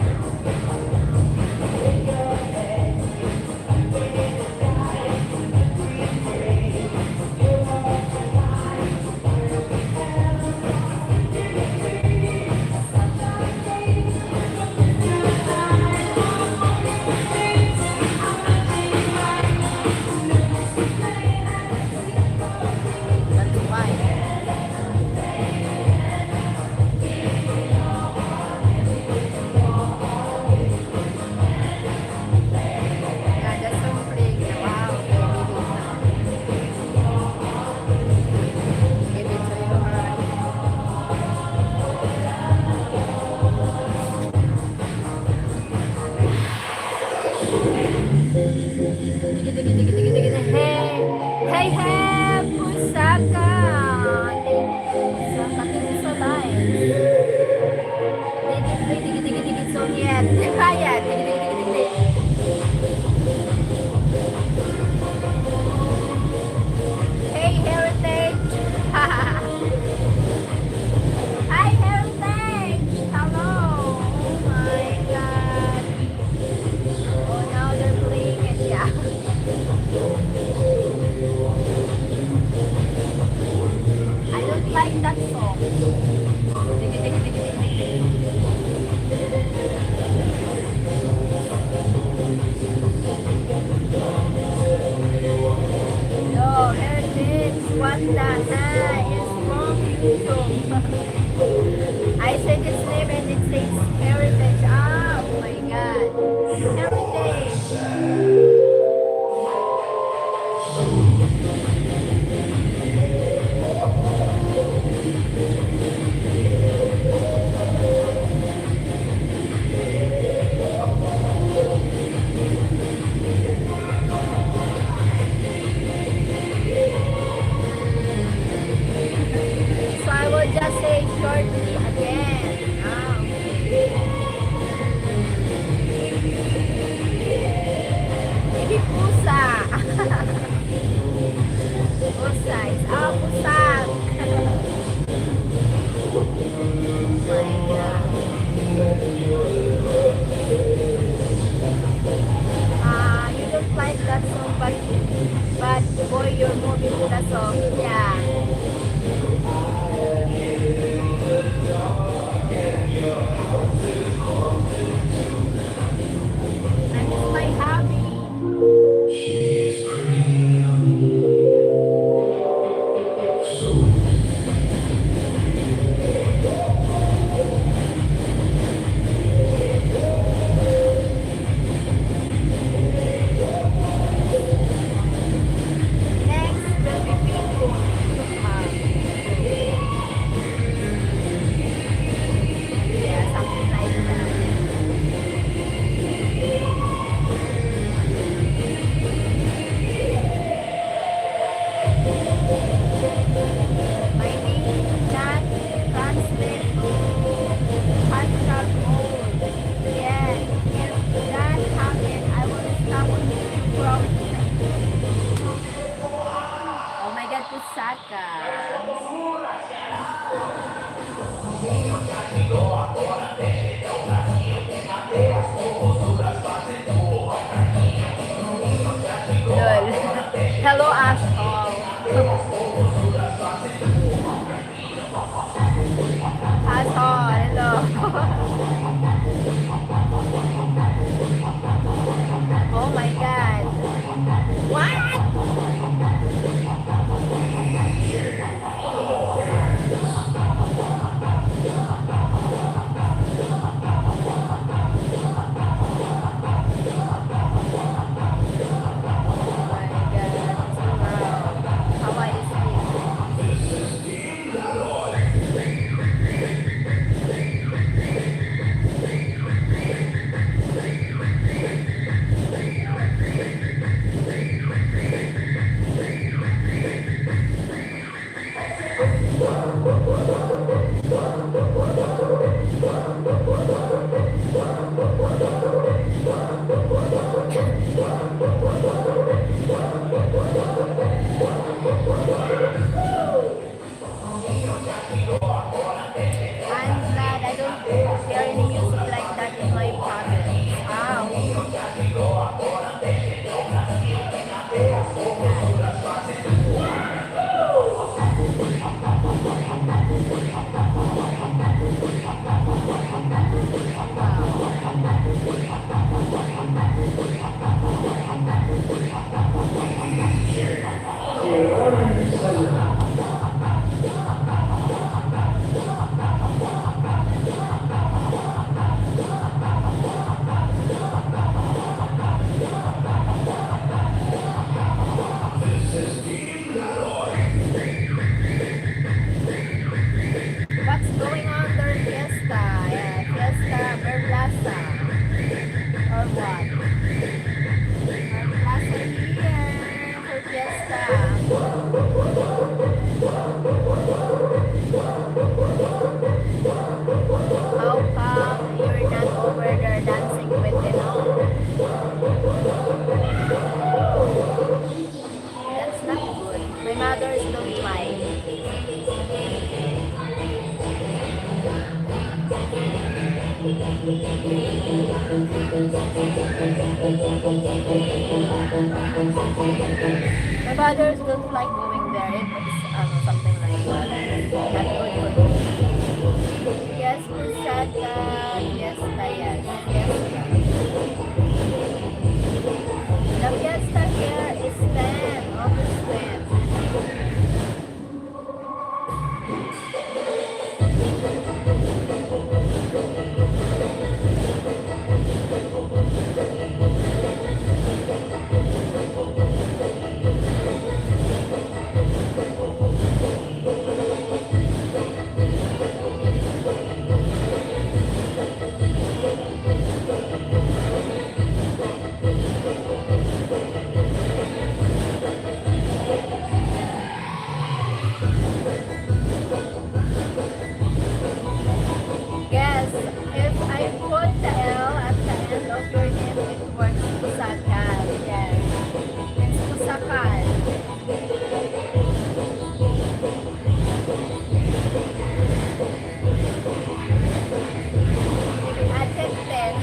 That's why. That song. Yo, Heritage Wanda na is from YouTube. I search its name and it says Heritage. Ah, oh my God. Heritage. So I will just say shortly again. Ah, okay. Ini pusa. Pusa is, ah, pusa. My God. Ah, you don't like that song, but, but boy, you're moving to the song. Yeah. I miss my hobby. Next will be Pico. Yeah, something like that. My name is not translate to Pastor Paul. Yes, if that happen, I will stop from. Oh my God, pusaka. Lol. Hello, asshole. Asshole, hello. Oh my God. What? Oh my God. Wow. Hawaii is big. I'm glad I don't hear any music like that in my province. Ah, okay. What's going on their fiesta? Yeah, Fiesta Berlasa. Or what? Berlasa here for Fiesta. How come you're not over there dancing with them? That's not good. My mothers don't like. My mothers don't like going there if it's, ano, something like that. Fiesta, yes, fiesta. The fiesta here is ten, August ten. Yes, if I put the L at the end of your name, it works. Pusakal. Yes. It's Pusakal. Attempted.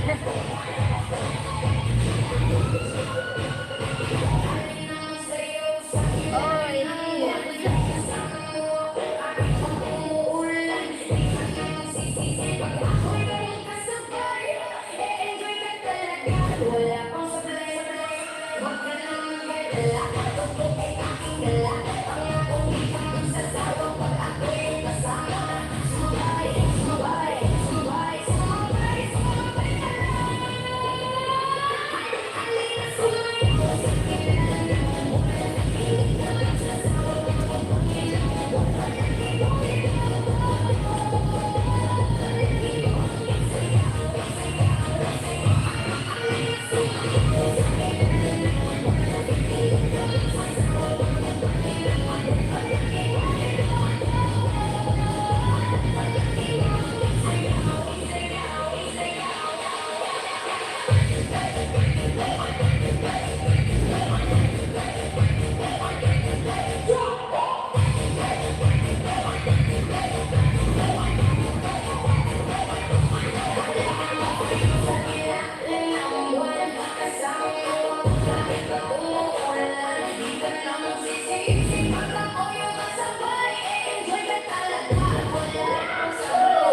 Oh,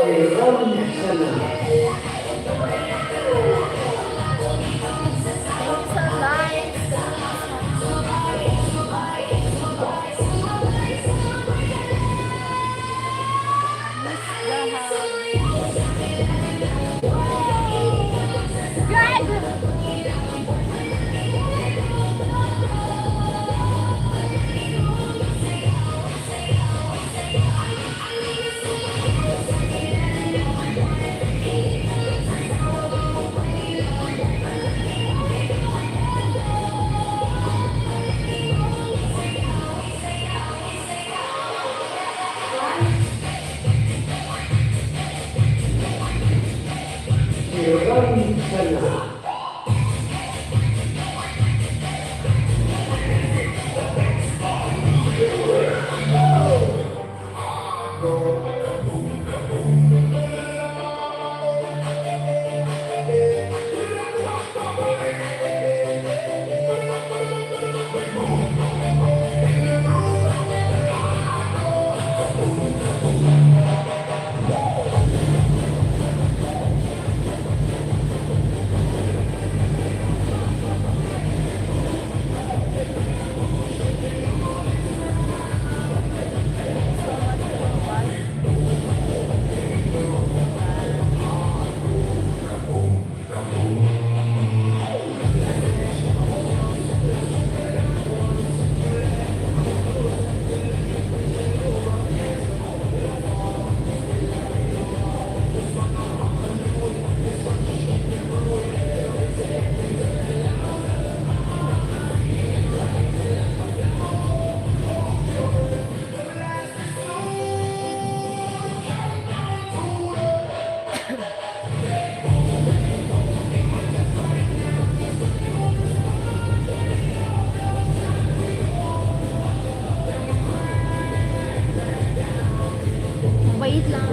it is. Wait lang.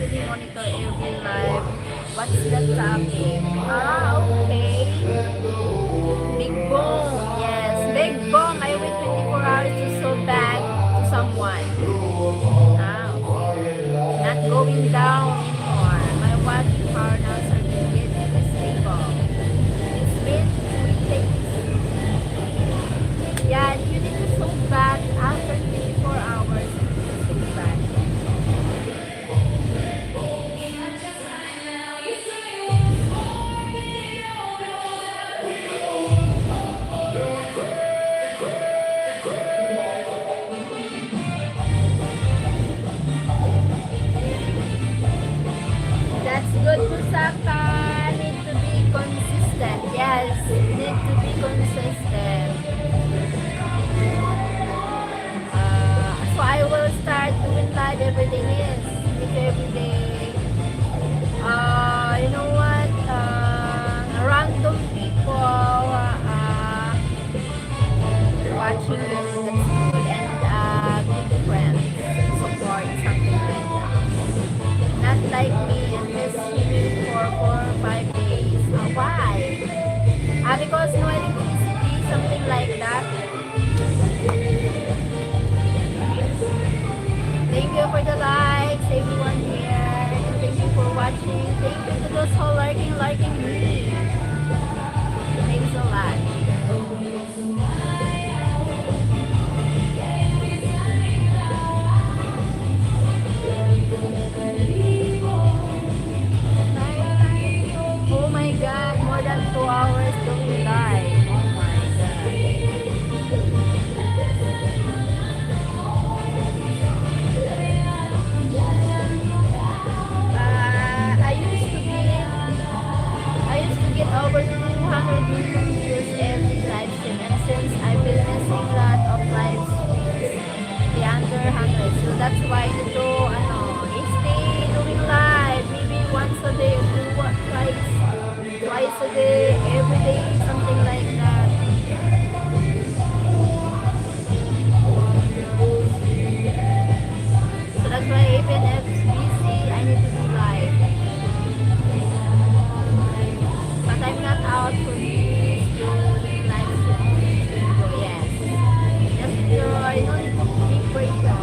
Monitor every live. What's the topic? Ah, okay. Big Bong. Yes, Big Bong. I wait twenty-four hours to sold back to someone. Ah, okay. Not going down anymore. My watch power now certificate is stable. It's been three days. Yeah, you need to sold back after twenty-four hours. You need to sold back. That's good, Kusaka. Need to be consistent. Yes, need to be consistent. Uh, so I will start doing live every day. Yes, with every day. Uh, you know what? Uh, random people uh, watching you, that's good. And uh, good friends, support, something like that. Not like me and this for four or five days. Uh, why? Ah, because no electricity, something like that. Thank you for the likes, everyone here. And thank you for watching. Thank you to those who liking, liking me. Thanks a lot. Oh my God, more than two hours doing live. Oh my God. Uh, I used to get, I used to get over two hundred million views every live stream, and since I've been missing a lot of live streams, the under hundred, so that's why ito, ano, I stay doing live, maybe once a day or two, twice, twice a day, every day, something like that. So that's why even if busy, I need to do live. But I'm not out for this to live stream. Yes. Just enjoy. No need to big pressure.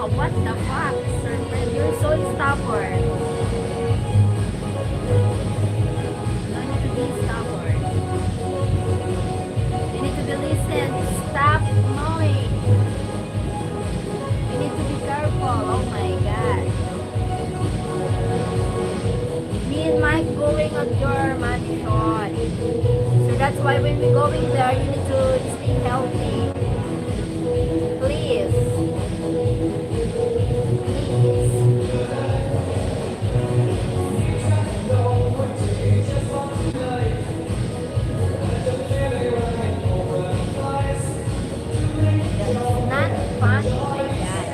What the fuck, Sir Fred? You're so stubborn. No need to be stubborn. You need to be listened. Stop mowing. You need to be careful. Oh my God. Me and Mike going at your mansion. So that's why when we going there, you need to stay healthy. Please. Please. That's not funny, my God.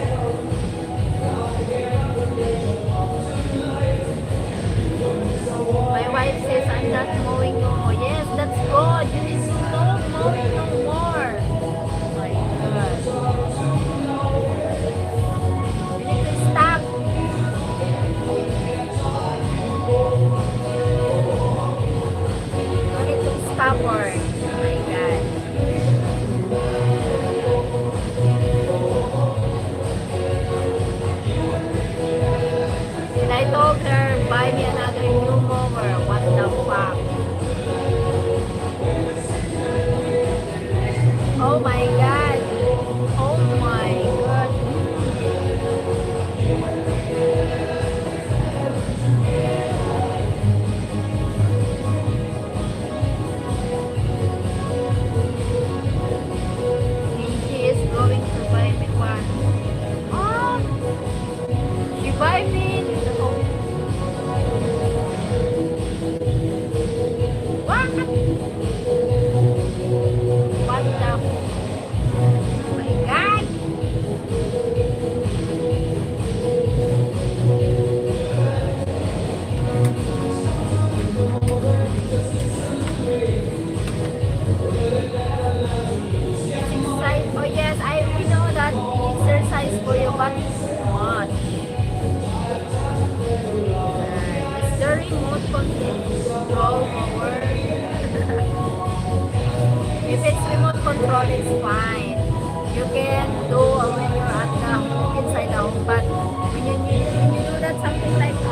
My wife says I'm not mowing no more. Yes, that's good. You need to stop mowing no more. Oh my God. You need to stop. You need to stop her. Oh my God. And I told her, "Buy me another new mower." What the fuck? Oh my God. Oh my God. She is going to buy me one. Oh! She buy me. What? What the? Oh my God! Exercise. Oh yes, I, we know that exercise for your body is too much. Is the remote control over? If it's remote control, it's fine. You can do when you're at the home, inside the home, but when you need, when you do that something like, oh.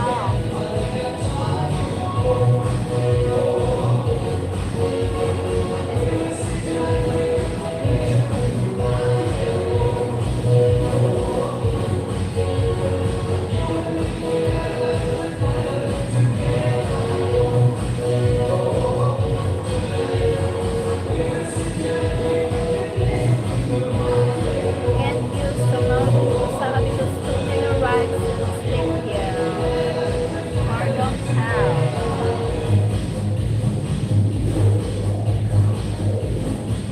Can't use the mouse, because too many rights to stick here. Pardon, how?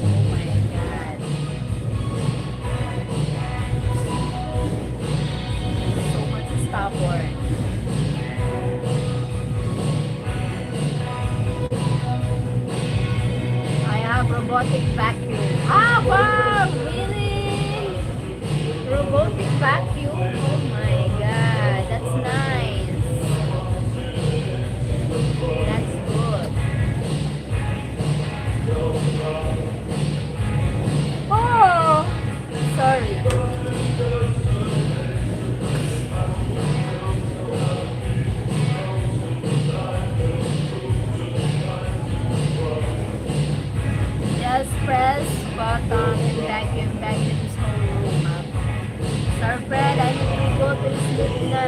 Oh my God. So much stubborn. I have robotic vacuum. Ah, wow! Really? Robotic vacuum? Oh my God, that's nice. That's good. Oh! Sorry. Just press button and vacuum, vacuum this whole room up. Sir Fred, I need to go to sleep na.